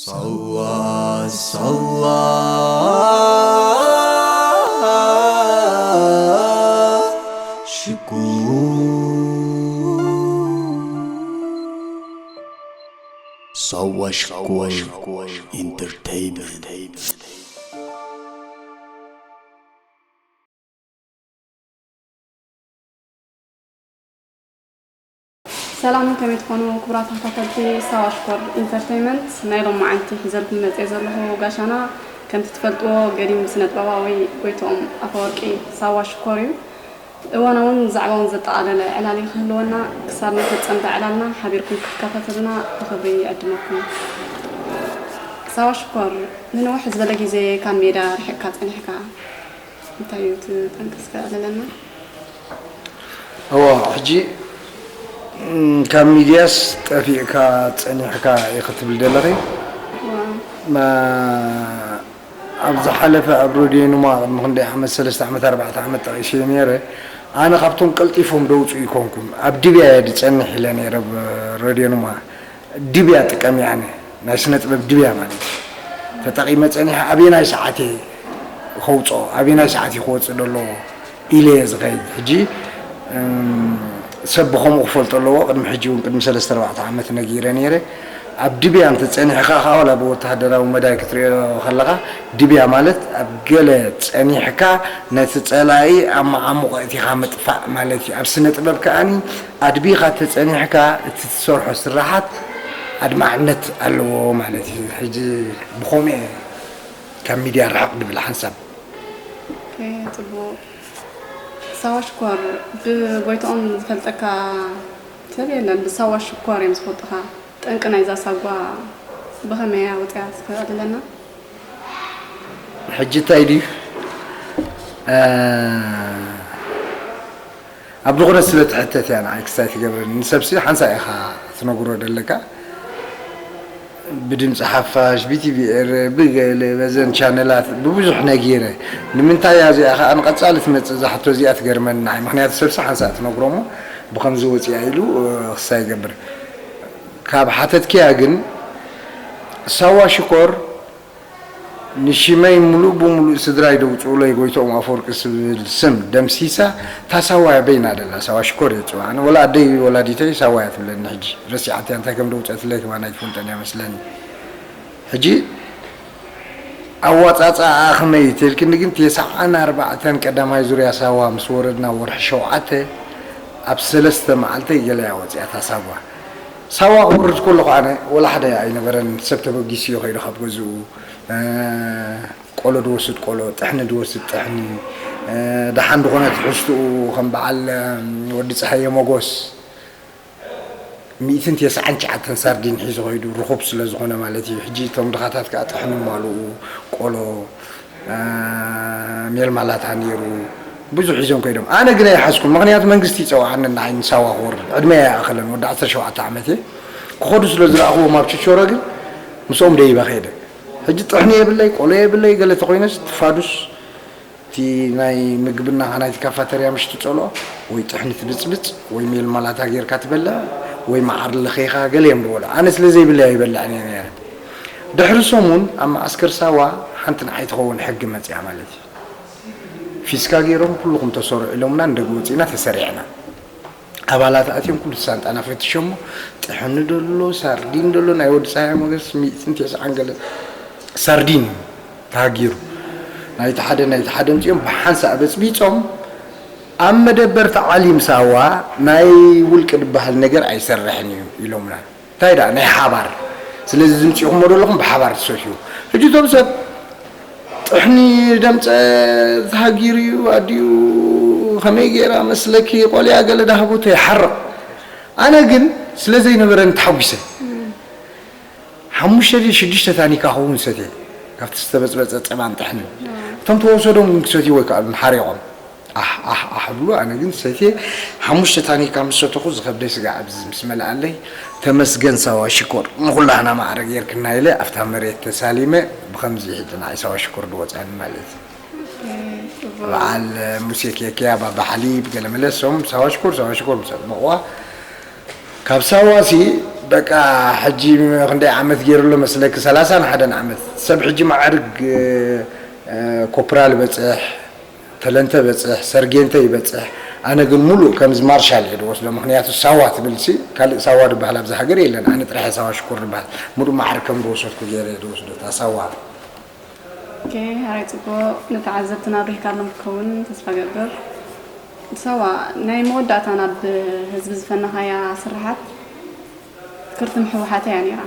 ሳዋ ሳዋ ሽኮር ሳዋ ሽኮር ኢንተርቴይንመንት። ሰላም፣ ከመይ ትኾኑ ክቡራት ተኸታተልቲ ሳዋ ሽኮር ኢንተርቴይንመንት? ናይ ሎማዓንቲ ሒዘልኩም መፅየ ዘለኹ ጋሻና፣ ከምቲ ትፈልጥዎ፣ ገዲም ስነ ጥበባዊ ጎይትኦም ኣፈወርቂ ሳዋ ሽኮር እዩ። እዋናውን ዛዕባውን ዘጠቓለለ ዕላል ክህልወና፣ ክሳብ ንፍፀምታ ዕላልና ሓቢርኩም ክትከታተሉና ብኽብሪ ይዕድመኩም። ሳዋ ሽኮር፣ ንንውሕ ዝበለ ግዜ ካብ ሜዳ ርሒቕካ ፀኒሕካ። እንታይ እዩ እቲ ጠንቂ? እስከ ኣዕልለና። እዋ ሕጂ ካብ ሚድያስ ጠፊእካ ፀኒሕካ ኢኺ ትብል ዘለኺ። ኣብ ዝሓለፈ ኣብ ሬድዮ ኑማ ቅድሚ ክንደይ ዓመት፣ ሰለስተ ዓመት ኣርባዕተ ዓመት ጠቒሰዮ ነይረ። ኣነ ካብቶም ቀልጢፎም ደውፅኡ ኣይኮንኩን፣ ኣብ ድብያ እየ ዝፀንሕ ኢለ ነይረ። ሬድዮ ኑማ ድብያ ጥቀም እየ ኣነ፣ ናይ ስነ ጥበብ ድብያ ማለት እዩ። ተጠቒመ ፀኒሐ ኣበየናይ ሰዓት እየ ከውፅኦ፣ ኣበየናይ ሰዓት እዩ ክወፅእ ዘለዎ ኢለ እየ ዝኸይድ። ሕጂ ሰብ ብኸምኡ ክፈልጦ ኣለዎ። ቅድሚ ሕጂ እውን ቅድሚ ሰለስተ ኣርባዕተ ዓመት ነጊረ ነይረ። ኣብ ድብያ እንተፀኒሕካ ከዓ ዋላ ብወተሃደራዊ መዳይ ክትሪኦ ከለኻ ድብያ ማለት ኣብ ገለ ፀኒሕካ ነቲ ፀላኢ ኣብ መዓሙቕ ኣእቲኻ ምጥፋእ ማለት እዩ። ኣብ ስነ ጥበብ ከዓኒ ኣድቢኻ ተፀኒሕካ እቲ ትሰርሖ ስራሓት ኣድማዕነት ኣለዎ ማለት እዩ። ሕጂ ብኸምኡ እየ ካብ ሚድያ ርሕቕ ድብል ሓንሳብ። ጽቡቕ። ሳዋ ሽኮር፣ ብጎይትኦም ዝፈልጠካ ሰብ የለን፣ ብሳዋ ሽኮር እዮም ዝፈልጡኻ። ጠንቂ ናይዛ ሳጓ ብኸመይ እያ ወፂኣ? እስከ ኣዕልለና። ሕጂ እንታይ ድዩ ኣብ ዝኾነ ስለ ትሕተት እያ ንዓይ ክሳይ ትገብረኒ። ንሰብሲ ሓንሳ ኢኻ ትነግሮ ደለካ። ብድምፂ ሓፋሽ፣ ብቲቪ ኤረ፣ ብገለ በዘን ቻነላት ብብዙሕ ነጊረ። ንምንታይ እያ እዚኣ ከዓ ንቐፃሊ ትመፅእ እዛ ሕቶ እዚኣ ትገርመኒ ንዓይ። ምክንያቱ ሰብሲ ሓንሳ ትነግሮ እሞ ብኸምዚ ወፂኣ ኢሉ ክሳይ ይገብር። ካብ ሓተትክያ ግን ሳዋ ሽኮር ንሽመይ ሙሉእ ብሙሉእ ስድራይ ደውፅኡለይ ጎይትኦም ኣፈወርቂ ስብል ስም ደምሲሳ። እታ ሳዋ እያ በይና ደላ ሳዋ ሽኮር እየ ዝፅውዓ ኣነ። ወላ ኣደይ ወላዲተይ ሳዋ እያ ትብለኒ። ሕጂ ረሲዓትያ እንታይ ከም ደውፀትለይ ከማን ኣይትፈልጠን እያ መስለኒ። ሕጂ ኣዋፃፅኣ ከመይ እዩ ተልክኒ ግን ተስዓን ኣርባዕተን ቀዳማይ ዙርያ ሳዋ ምስ ወረድና ወርሒ ሸውዓተ ኣብ ሰለስተ መዓልተይ ገለ እያ ወፂኣ እታ ሳዋ። ሳዋ ክወርድ ከለኹ ኣነ ወላ ሓደ ኣይነበረን። ሰብ ተበጊሱ እዩ ከይዱ ካብ ገዝኡ። ቆሎ ድወስድ ቆሎ፣ ጥሕኒ ድወስድ ጥሕኒ። ደሓን ዝኾነ ትሕዝትኡ ከም በዓል ወዲ ፀሃየ ሞጎስ ሚእትን ተስዓን ትሽዓተን ሳርዲን ሒዙ ከይዱ ርኹብ ስለ ዝኾነ ማለት እዩ። ሕጂ እቶም ድኻታት ከዓ ጥሕኒ ማልኡ ቆሎ ሜልማላታ ነይሩ ብዙሕ ሒዞም ከይዶም። ኣነ ግን ኣይሓዝኩን፣ ምኽንያቱ መንግስቲ ይፀውዓኒ ንዓይ ንሳዋ ክወርድ ዕድመ ኣይኣኸለን፣ ወዲ ዓሰርተ ሸውዓተ ዓመት እየ። ክኸዱ ስለ ዝረኣኽዎም ኣብ ችቾረ ግን ምስኦም ደይበ ከይደ። ሕጂ ጥሕኒ የብለይ፣ ቆሎ የብለይ፣ ገለ ተኾይነስ ትፋዱስ እቲ ናይ ምግብና ናይቲ ካፋተርያ ምሽ ትፀልኦ ወይ ጥሕኒ ትብፅብፅ ወይ ሜልማላታ ጌርካ ትበልዕ ወይ መዓር ለኸይኻ ገለ እዮም ዝበልዑ። ኣነ ስለ ዘይብለይ ኣይበልዕን እየ ነይረ። ድሕሪ ሰሙን ኣብ መዓስከር ሳዋ ሓንቲ ንዓይ ትኸውን ሕጊ መፅያ ማለት እዩ። ፊስካ ገይሮም ኩልኹም ተሰርዑ ኢሎምና፣ ንደገ ወፂእና ተሰሪዕና። ኣባላት ኣትዮም ኩሉ ሳንጣና ፈትሾሞ፣ ጥሕኒ ደሎ፣ ሳርዲን ደሎ፣ ናይ ወዲ ፀሃየ ሞገስ ሚእትን ተስዓን ገለ ሳርዲን እዩ ተሃጊሩ። ናይቲ ሓደ ናይቲ ሓደ ኣምፂኦም ብሓንሳእ በፅቢፆም ኣብ መደበር ተዓሊም ሳዋ ናይ ውልቂ ዝበሃል ነገር ኣይሰርሕን እዩ ኢሎምና። እንታይ ደኣ ናይ ሓባር ስለዚ ዝምፅእኹሞ ዘለኹም ብሓባር ትሰትዩ። ሕጂ እቶም ሰብ ጥሕኒ ደምፀ ተሃጊሩ እዩ ኣዲኡ ከመይ ገይራ መስለኪ ቆልያ ገለ ዳህቦቶ ይሓርቕ። ኣነ ግን ስለ ዘይነበረኒ ተሓጒሰ ሓሙሽተ ድዩ ሽዱሽተ ታኒካ ኸውን ሰትየ ካብቲ ዝተበፅበፀ ፀባን ጥሕንን። እቶም ተወሰዶም ግን ክሰትይዎ ኣይከኣሉን ሓሪቖም። ኣሕ ኣሕ ኣሕ ብሉ ኣነ ግን ሰትየ ሓሙሽተ ታኒካ ምስ ሰተኹ ዝኸብደይ ስጋዕ ኣብዚ ምስ መለኣለይ ተመስገን ሳዋ ሽኮር ንኹላህና ማዕረ ጌርክና ኢለ ኣብታ መሬት ተሳሊመ ብኸምዚ ሕጂ ንዓይ ሳዋ ሽኮር ድወፅኣኒ ማለት እዩ። በዓል ሙሴ ኬክያ ባባ ሓሊብ ገለ መለሶም ሳዋ ሽኮር ሳዋ ሽኮር ምስ ኣጥመቕዋ ካብ ሳዋ ሲ በቃ ሕጂ ክንደይ ዓመት ገይሩ ኣሎ መስለኪ? ሰላሳን ሓደን ዓመት። ሰብ ሕጂ ማዕርግ፣ እ፣ ኮፕራል በጽሕ፣ ተለንተ በጽሕ፣ ሰርጌንተ ይበጽሕ። ኣነ ግን ሙሉእ ከምዚ ማርሻል እየ ዝወስዶ። ምኽንያቱ ሳዋ ትብልሲ፣ ካልእ ሳዋ ዝበሃል ኣብዚ ሃገር የለን። ኣነ ጥራሕ እየ ሳዋ ሽኮር ዝበሃል። ሙሉእ ማዕርግ ከም ዝወሰድኩ ገይረ እየ ዝወስዶ፣ እታ ሳዋ። ኦኬ፣ ሕራይ ጽቡቕ። ንተዓዘብትና ኣብሪህካሎም ክኸውን ተስፋ ገብር። ሳዋ፣ ናይ መወዳእታ ናብ ህዝቢ ዝፈነኻያ ስርሓት ክርትም ህወሓት እያ ነይራ።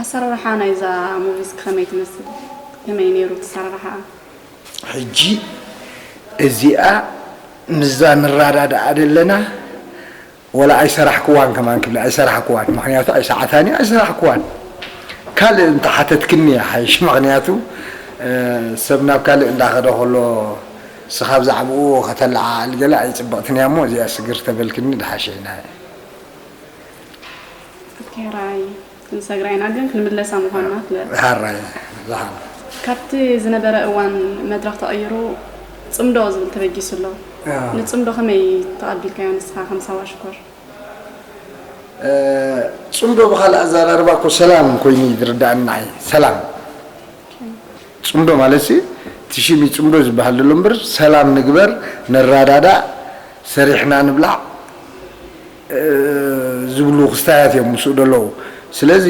ኣሰራርሓ ናይዛ ሙቪስ ከመይ ትመስል? ከመይ ነይሩ እቲ ኣሰራርሓ? ሕጂ እዚኣ ምስዛ ንረዳዳኣ ዘለና፣ ወላ ኣይሰራሕክዋን ከማን ክብላ ኣይሰራሕክዋን። ምኽንያቱ ኣይሰዓታን እዩ፣ ኣይሰራሕክዋን። ካልእ እንተሓተትክኒ ይሓይሽ። ምኽንያቱ፣ እ፣ ሰብ ናብ ካልእ እንዳኸደ ከሎ፣ ንስኻ ብዛዕባኡ ከተለዓዕል ገለ ኣይጽብቕትን እያ እሞ፣ እዚኣ ስግር ተበልክኒ ድሓሸ ኢና። ኦኬ፣ ሕራይ ክንሰግራ ኢና፣ ግን ክንምለሳ ምዃንና ፍለጥ። ሕራይ፣ ዝሓን። ካብቲ ዝነበረ እዋን መድረኽ ተቐይሩ፣ ጽምዶ ዝብል ተበጊሱ ኣሎ። ኣዎ። ንጽምዶ ከመይ ተቐቢልካዮ ንስኻ ከም ሳዋ ሽኮር? እ፣ ጽምዶ ብኻልእ ኣዘራርባ እኮ ሰላም ኮይኑ እዩ ዝርዳእኒ ንዓይ። ሰላም። ጽምዶ ማለት ሲ፣ እቲ ሽም እዩ ጽምዶ ዝበሃል ዘሎ እምበር፣ ሰላም ንግበር፣ ንረዳዳእ፣ ሰሪሕና ንብላዕ፣ እ፣ ዝብሉ ክስታያት እዮም ምስኡ ዘለዉ። ስለዚ፣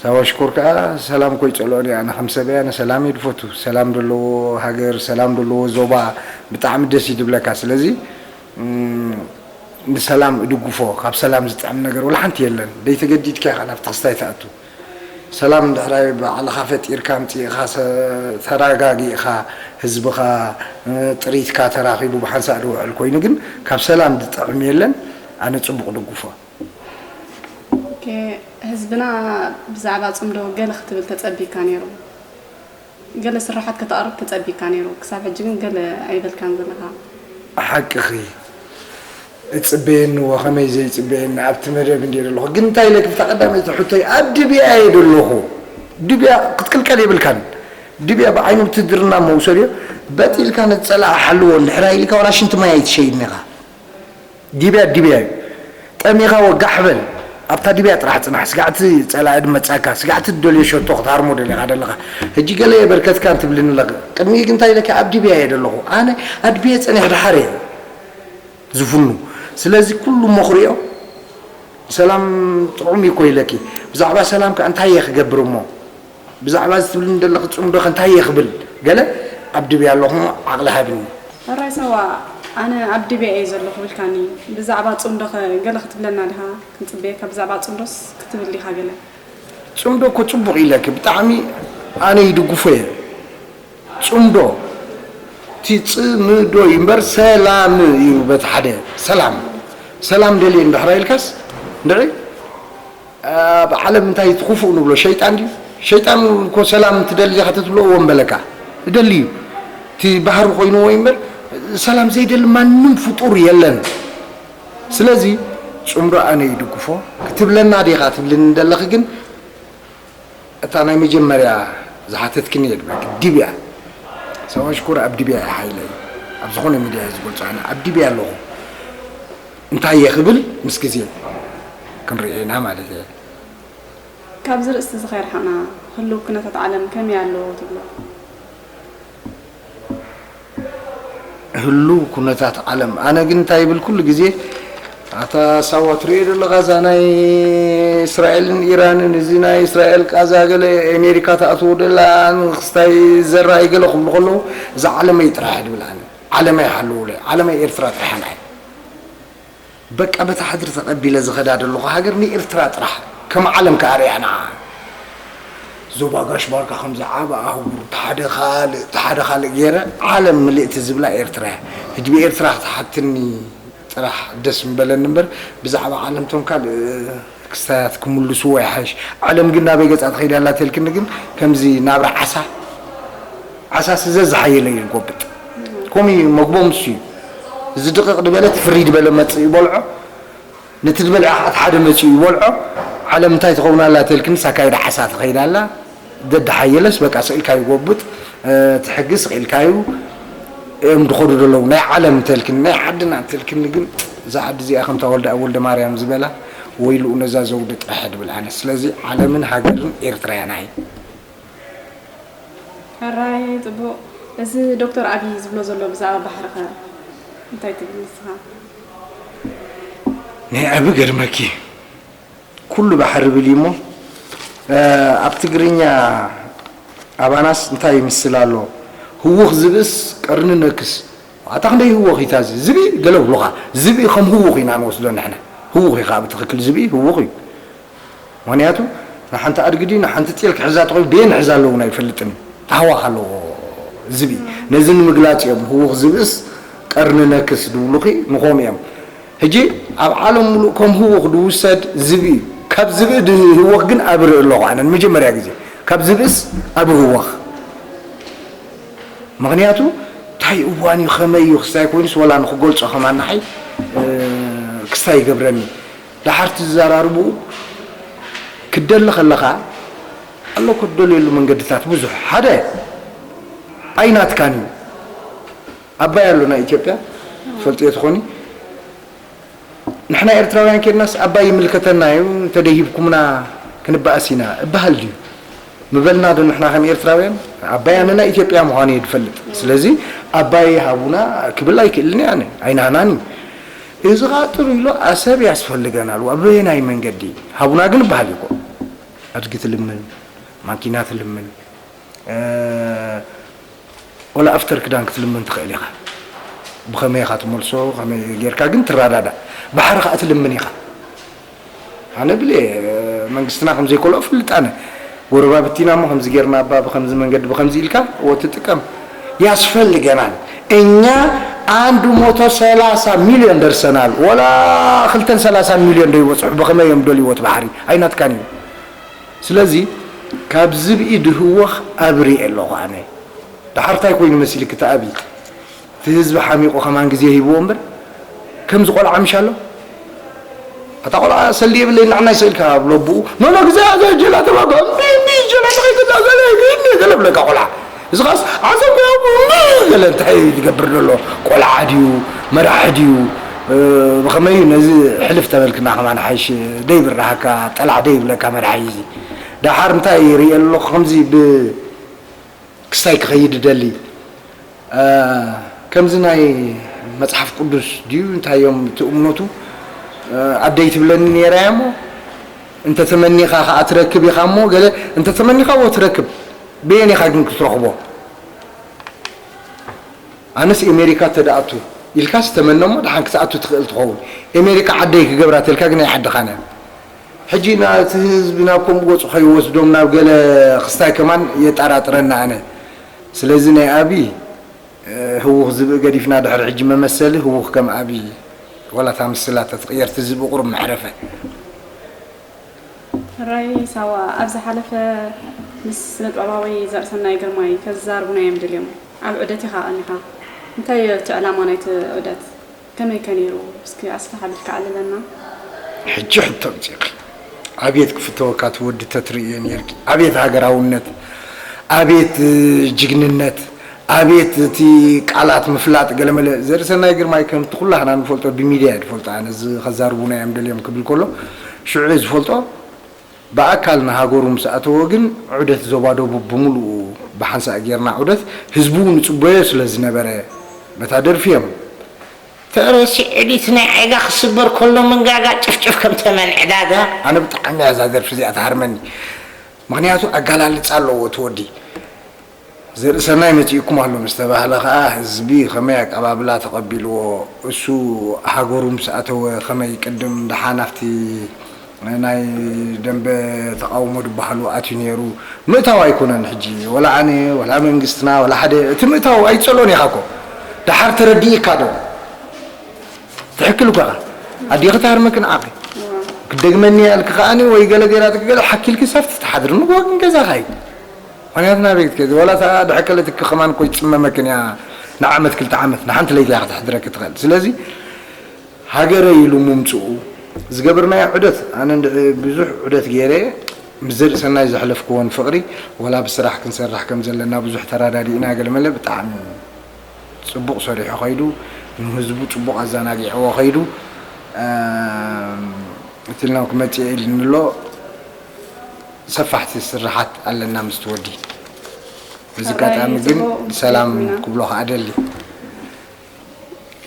ሳዋ ሽኮር ከኣ ሰላም እኮ ይጸልኦ እየ። ኣነ ከም ሰብ እየ፣ ኣነ ሰላም እየ ዝፈቱ። ሰላም ዘለዎ ሃገር፣ ሰላም ዘለዎ ዞባ ብጣዕሚ ደስ እዩ ዝብለካ። ስለዚ፣ እም፣ ንሰላም እድግፎ፣ ካብ ሰላም ዝጥዕም ነገር ወላ ሓንቲ የለን። ደይተገዲድካ ኢኻ ናብቲ ክስታይ ትኣቱ። ሰላም እንድሕራይ ባዕልኻ ፈጢርካ ኣምጺእኻ ሰ-፣ ተረጋጊእኻ ህዝብኻ፣ እ፣ ጥሪትካ ተራኺቡ ብሓንሳእ ዝውዕል ኮይኑ ግን ካብ ሰላም ዝጥዕም የለን። ኣነ ጽቡቕ ድግፎ። ኦኬ፣ ህዝብና ብዛዕባ ጽምዶ ገለ ክትብል ተጸቢካ ነይሩ። ገለ ስርሓት ከተቕርብ ተጸቢካ ነይሩ። ክሳብ ሕጂ ግን ገለ ኣይበልካን ዘለኻ። ሓቅኺ። እጽበየኒ እዎ፣ ከመይ ዘይጽበየኒ፣ ኣብቲ መደብ እንድየ ዘለኹ። ግን እንታይ ኢለኪ፣ ብታ ቀዳመይቲ ሕቶይ፣ ኣብ ድብያ እየ ዘለኹ። ድብያ ክትቅልቀል የብልካን። ድብያ ብዓይኒ ውትድርና መውሰድዮ፣ በጥ ኢልካ ነቲ ጸላኢ ሓልዎ፣ እንድሕር ኢልካ ዋላ ሽንቲ ማይ ኣይትሸይድን ኢኻ። ድብያ ድብያ እዩ። ጠሚኻ ወጋሕ በል። ኣብታ ድብያ ጥራሕ ጽናሕ። ስጋዕቲ ጸላኢ ድመጻካ፣ ስጋዕቲ ትደልዮ ሸቶ ክትሃርሞ ደሊኻ ደለኻ። ሕጂ ገለ የበርከትካን ትብልኒ ኣለኺ። ቅድሚኡ ግን እንታይ ኢለኪ፣ ኣብ ድብያ እየ ዘለኹ። ኣነ ኣብ ድብያ ጸኒሐ ደሓር እየ ዝፍኑ። ስለዚ ኩሉ እሞ ክሪኦ፣ ሰላም ጥዑም እዩ እኮ ኢለኪ። ብዛዕባ ሰላም ከ እንታይ እየ ክገብር እሞ? ብዛዕባ እዚ ትብልኒ ዘለኺ ጽምዶ ከ እንታይ እየ ክብል? ገለ ኣብ ድብያ ኣለኹ እሞ ዓቕሊ ሃብኒ። ሕራይ ሳዋ፣ ኣነ ኣብ ድብያ እየ ዘለኹ ኢልካኒ። ብዛዕባ ጽምዶ ከ ገለ ክትብለና ዲኻ? ክንጽበየካ፣ ብዛዕባ ጽምዶስ ክትብል ዲኻ ገለ? ጽምዶ እኮ ጽቡቕ ኢለኪ፣ ብጣዕሚ ኣነ ይድግፎ እየ። ጽምዶ፣ እቲ ጽምዶ እዩ እምበር ሰላም እዩ። በቲ ሓደ ሰላም፣ ሰላም ደልየ እንድሕር ኢልካስ፣ እንድዒ፣ ኣብ ዓለም እንታይ እቲ ክፉእ ንብሎ? ሸይጣን ድዩ? ሸይጣን እኮ ሰላም ትደሊ ዲኻ ተትብሎ፣ እወ ምበለካ። ይደሊ እዩ። እቲ ባህሪ ኮይንዎ እዩ እምበር፣ ሰላም ዘይደሊ ማንም ፍጡር የለን። ስለዚ፣ ጽምዶ ኣነ ይድግፎ። ክትብለና ዲኻ ትብልኒ ዘለኺ ግን፣ እታ ናይ መጀመርያ ዝሓተትክኒ እየ ድብለኪ፣ ድብያ። ሳዋ ሽኮር ኣብ ድብያ እየ ሓይለይ። ኣብ ዝኾነ ሚድያ እየ ዝገልጾ፣ ኣነ ኣብ ድብያ ኣለኹ። እንታይ እየ ክብል ምስ ግዜ ክንርኢ ኢና ማለት እየ። ካብዚ ርእስቲ እዚ ከይርሓቕና፣ ህሉው ኩነታት ዓለም ከመይ ኣሎ ትብሎ? ህሉው ኩነታት ዓለም። ኣነ ግን እንታይ ይብል ኩሉ ግዜ፣ ኣታ ሳዋ ትርእዮ ዘለኻ እዛ ናይ እስራኤልን ኢራንን፣ እዚ ናይ እስራኤል ቃዛ ገለ ኣሜሪካ ትኣትዎ ደላ ንክስታይ ዘራይ ገለ ክብሉ ከለዉ፣ እዛ ዓለመይ ጥራሕ ድብል ኣነ። ዓለመይ ሃለዉለይ፣ ዓለመይ ኤርትራ ጥራሕ ንዓይ። በቃ በታ ሕድሪ ተቐቢለ ዝኸዳ ዘለኹ ሃገር ንኤርትራ ጥራሕ ከም ዓለም ከኣ ርእያ ንዓ። ዞባ ጋሽ ባርካ ከምዚ ዓቢ ኣህጉር፣ እቲ ሓደ ካልእ፣ እቲ ሓደ ካልእ ገይረ ዓለም ምልእቲ ዝብላ ኤርትራ እያ። ሕጂ ብኤርትራ ክትሓትኒ ጥራሕ ደስ ምበለኒ እምበር ብዛዕባ ዓለም እቶም ካልእ ክስታያት ክምልስዎ ይሓይሽ። ዓለም ግን ናበይ ገጻ ትኸይድ ኣላ ተልክኒ ግን ከምዚ ናብራ ዓሳ ዓሳስ ዘዝሓየለ እዩ ዝጎብጥ። ከምኡ እዩ መግቦም እሱ እዩ። እዚ ድቕቕ ዝበለ እቲ ፍርይ ዝበለ መጽእ ይበልዖ። ነቲ ዝበልዐ ከዓ እቲ ሓደ መጽኡ ይበልዖ። ዓለም እንታይ ትኸውን ኣላ ተልክንስ ኣካይዳ ዓሳ ትኸይድ ኣላ። ደድሓየለስ በቃ ስቕ ኢልካ ይጎብጥ። እ፣ እቲ ሕጊ ስቕ ኢልካ እዩ። እዮም ድኸዱ ዘለዉ። ናይ ዓለም እንተልክኒ፣ ናይ ዓድና እንተልክኒ ግን እዛ ዓዲ እዚኣ ከምታ ወልደ ኣብ ወልደ ማርያም ዝበላ ወይልኡ ነዛ ዘውዲ ጥራሕ ድብል ኣነ። ስለዚ ዓለምን ሃገርን ኤርትራያን ኣይ ሕራይ ጽቡቕ። እዚ ዶክተር ኣብይ ዝብሎ ዘሎ ብዛዕባ ባሕሪ ኸ እንታይ ትብል ንስኻ? ናይ ኣቢ ገርመኪ ኩሉ ባሕሪ ብል እሞ ኣብ ትግርኛ ኣባናስ እንታይ ይምስል ኣሎ? ህውኽ ዝብእስ ቀርኒ ነክስ። ኣታ ክንደይ ህውኽ ኢታ እዚ ዝብኢ ገለ ብሉኻ። ዝብኢ ከም ህውኽ ኢና ንወስዶ ንሕና። ህውኽ ኢኻ ብትኽክል ዝብኢ ህውኽ እዩ። ምኽንያቱ ንሓንቲ ኣድግዲ ንሓንቲ ጤል ክሕዛ ተኾይኑ ደየን ሕዛ ኣለውን ኣይፈልጥን። ታህዋኽ ኣለዎ ዝብኢ። ነዚ ንምግላጽ እዮም ህውኽ ዝብእስ ቀርኒ ነክስ ድብሉኺ ንኾም እዮም። ሕጂ ኣብ ዓለም ሙሉእ ከም ህውኽ ድውሰድ ዝብኢ እዩ። ካብ ዝብኢ ድህወኽ ግን ኣብርኢ ኣለኹ ኣነ ንመጀመርያ ግዜ። ካብ ዝብእስ ኣብ ህወኽ። ምኽንያቱ እንታይ እዋን እዩ ከመይ እዩ ክስታይ ኮይኑስ ወላ ንክገልጾ ከማን ንዓይ ክስታይ ይገብረኒ። ደሓር ትዘራርብኡ ክትደሊ ከለኻ ኣሎ ክትደልየሉ መንገድታት ብዙሕ ሓደ ኣይናትካን እዩ። ኣባይ ኣሎ ናይ ኢትዮጵያ ትፈልጥዮ ትኾኒ። ንሕና ኤርትራውያን ኬድናስ ኣባይ ይምልከተና እዩ እንተደይ ሂብኩምና ክንበኣስ ኢና እበሃል ድዩ? ምበልና ዶ ንሕና ከም ኤርትራውያን ኣባይ ኣነ ናይ ኢትዮጵያ ምዃኑ እየ ዝፈልጥ። ስለዚ ኣባይ ሃቡና ክብል ኣይክእልን እየ ኣነ ኣይናህናን እዩ። እዚ ኸዓ ጥሩ ኢሎ ኣሰብ ያስፈልገናል። ኣበየናይ መንገዲ ሃቡና ግን እበሃል እዩ እኮ። ኣድጊ ትልምን ማኪና ትልምን ወላ ኣፍተር ክዳን ክትልምን ትኽእል ኢኻ። ብኸመይ ኢኻ ትመልሶ ከመይ ጌርካ ግን ትረዳዳእ። ባሕሪ ኸዓ ትልምን ኢኻ። ኣነ ብለ መንግስትና ከምዘይኮሎ እፈልጥ ኣነ። ጎረባብቲና እሞ ከምዚ ጌርና እባ ብኸምዚ መንገዲ ብኸምዚ ኢልካ ወትጥቀም ያስፈልገናል። እኛ አንድ መቶ ሰላሳ ሚሊዮን ደርሰናል። ወላ ክልተን ሰላሳን ሚሊዮን ዶ ይበፅሑ ብኸመይ እዮም ደልይዎ እቲ ባሕሪ ኣይናትካን እዩ። ስለዚ ካብ ዝብኢ ድህወኽ ኣብርየ ኣለኹ ኣነ። ደሓር ታይ ኮይኑ መሲልኪ እቲ ኣብይ? እቲ ህዝቢ ሓሚቑ ከማን ግዜ ሂብዎ እምበር ከምዚ ቆልዓ ምሽ ኣሎ። ኣታ ቆልዓ ሰልዲ የብለይ ንዓናይ ሰኢልካ ኣብ ለብኡ ኖኖ ግዜ ኣዘ ጀላ ተባጓ እምቢ እምቢ ጀላ ተኸይገዛ ገለ ግን ገለ ብለካ ቆልዓ እዚ ኻስ ዓዘብ ያቡ እምቢ ገለ እንታይ ይገብር ዘሎ ቆልዓ ድዩ መራሒ ድዩ ብኸመይ ነዚ ሕልፍ ተበልክና ከማን ሓይሽ ደይብራሃካ ጠላዕ ደይብለካ መራሒ እዚ ደሓር እንታይ ይርኢ ኣለኹ ከምዚ ብ ክስታይ ክኸይድ ይደሊ። ከምዚ ናይ መጽሓፍ ቅዱስ ድዩ እንታይ እዮም እቲ እምነቱ ኣደይ ትብለኒ ነይራ እያ እሞ እንተ ተመኒኻ ከኣ ትረክብ ኢኻ እሞ ገለ እንተ ተመኒኻ እዎ ትረክብ በየን ኢኻ ግን ክትረኽቦ ኣነስ ኤሜሪካ ተደኣቱ ኢልካስ ተመነ እሞ ደሓን ክትኣቱ ትኽእል ትኸውን ኤሜሪካ ዓደይ ክገብራ ተልካ ግን ኣይዓድኻን እያ ሕጂ ናቲ ህዝቢ ናብ ከምኡ ገጹ ከይወስዶም ናብ ገለ ክስታይ ከማን የጣራጥረና ኣነ ስለዚ ናይ ኣብይ ህውኽ ዝብኢ ገዲፍና ድሕሪ ሕጂ መመሰሊ ህውኽ ከም ኣብይ ዋላ እታ ምስላ ተትቕየር እቲ ዝብኢ ቁሩብ መዕረፈ። ሕራይ ሳዋ ኣብ ዝሓለፈ ምስ ስነጥበባዊ ዘርእሰናይ ግርማይ ከዛርቡና እዮም ደልዮም ኣብ ዑደት ኢኻ ቀኒኻ እንታይ እቲ ዕላማ ናይቲ ዑደት? ከመይ ከ ነይሩ እስኪ ኣስፍሕ ኣቢልካ ኣዕልለና። ሕጂ ሕቶ ኣምጺእኺ ኣቤት ክፍተወካ እቲ ወዲ ተትርእዮ ኔርኪ ኣቤት ሃገራውነት ኣቤት ጅግንነት ኣቤት እቲ ቃላት ምፍላጥ ገለመለ ዘርእሰናይ ግርማይ ከምቲ ኩላህና ንፈልጦ ብሚድያ እየ ዝፈልጦ ኣነ እዚ ከዛርቡና እዮም ደልዮም ክብል ከሎ ሽዑ እየ ዝፈልጦ ብኣካል ንሃገሩ ምስ ኣተወ ግን ዑደት ዞባ ደቡብ ብምሉኡ ብሓንሳእ ጌርና ዑደት ህዝቢ እውን ይጽበዮ ስለ ዝነበረ በታ ደርፊ እዮም ተረሲዑ ድዩ እቲ ናይ ዒጋ ክስበር ከሎ መንጋጋ ጭፍጭፍ ከም ተመን ዕዳጋ። ኣነ ብጣዕሚ እያ እዛ ደርፊ እዚኣ ትሃርመኒ ምኽንያቱ ኣጋላልፃ ኣለዎ እቲ ወዲ። ዘርእሰናይ መፂኡኩም ኣሎ ምስ ተባህለ ከዓ ህዝቢ ከመይ ኣቀባብላ ተቐቢልዎ እሱ ሃገሩ ምስ ኣተወ ከመይ ቅድም ደሓን ኣብቲ ናይ ደንበ ተቓውሞ ድበሃሉ ኣትዩ ነይሩ ምእታው ኣይኮነን ሕጂ ወላ ኣነ ወላ መንግስትና ወላ ሓደ እቲ ምእታው ኣይትጸልኦን ኢኻ እኮ ደሓር ተረዲእካ ዶ ትሕክል እኮ ኢኻ ኣዴኺ ትሃርመኪ ንዓኺ ክደግመኒ እያ ኢልኪ ከኣኒ ወይ ገለ ገይራትኪ ገለ ሓኪልኪ ሳፍቲ ትሓድሪ ንግሆ ግን ገዛኻ እዩ ምኽንያቱ ናበይ ክትከዲ ወላ እታ ድሕከለትኪ ከማን እኮ ይጽመመክን እያ ንዓመት ክልተ ዓመት ንሓንቲ ለይቲ እያ ክትሕድረኪ ትኽእል ስለዚ ሃገረይ ኢሉ ምምፅኡ ዝገበርናዮ ዑደት ኣነ እንድዒ ብዙሕ ዑደት ገይረ ምስ ዘርእሰናይ ዘሕለፍክዎን ፍቕሪ ወላ ብስራሕ ክንሰርሕ ከም ዘለና ብዙሕ ተረዳዲእና ገለመለ ብጣዕሚ ፅቡቕ ሰሪሑ ከይዱ ንህዝቡ ፅቡቕ ኣዘናጊዕዎ ከይዱ እቲ ኢልና ክመጽእ ኢሉ ንሎ ሰፋሕቲ ስራሓት ኣለና ምስቲ ወዲ። በዚ ኣጋጣሚ ግን ሰላም ክብሎ ከኣ ደሊ።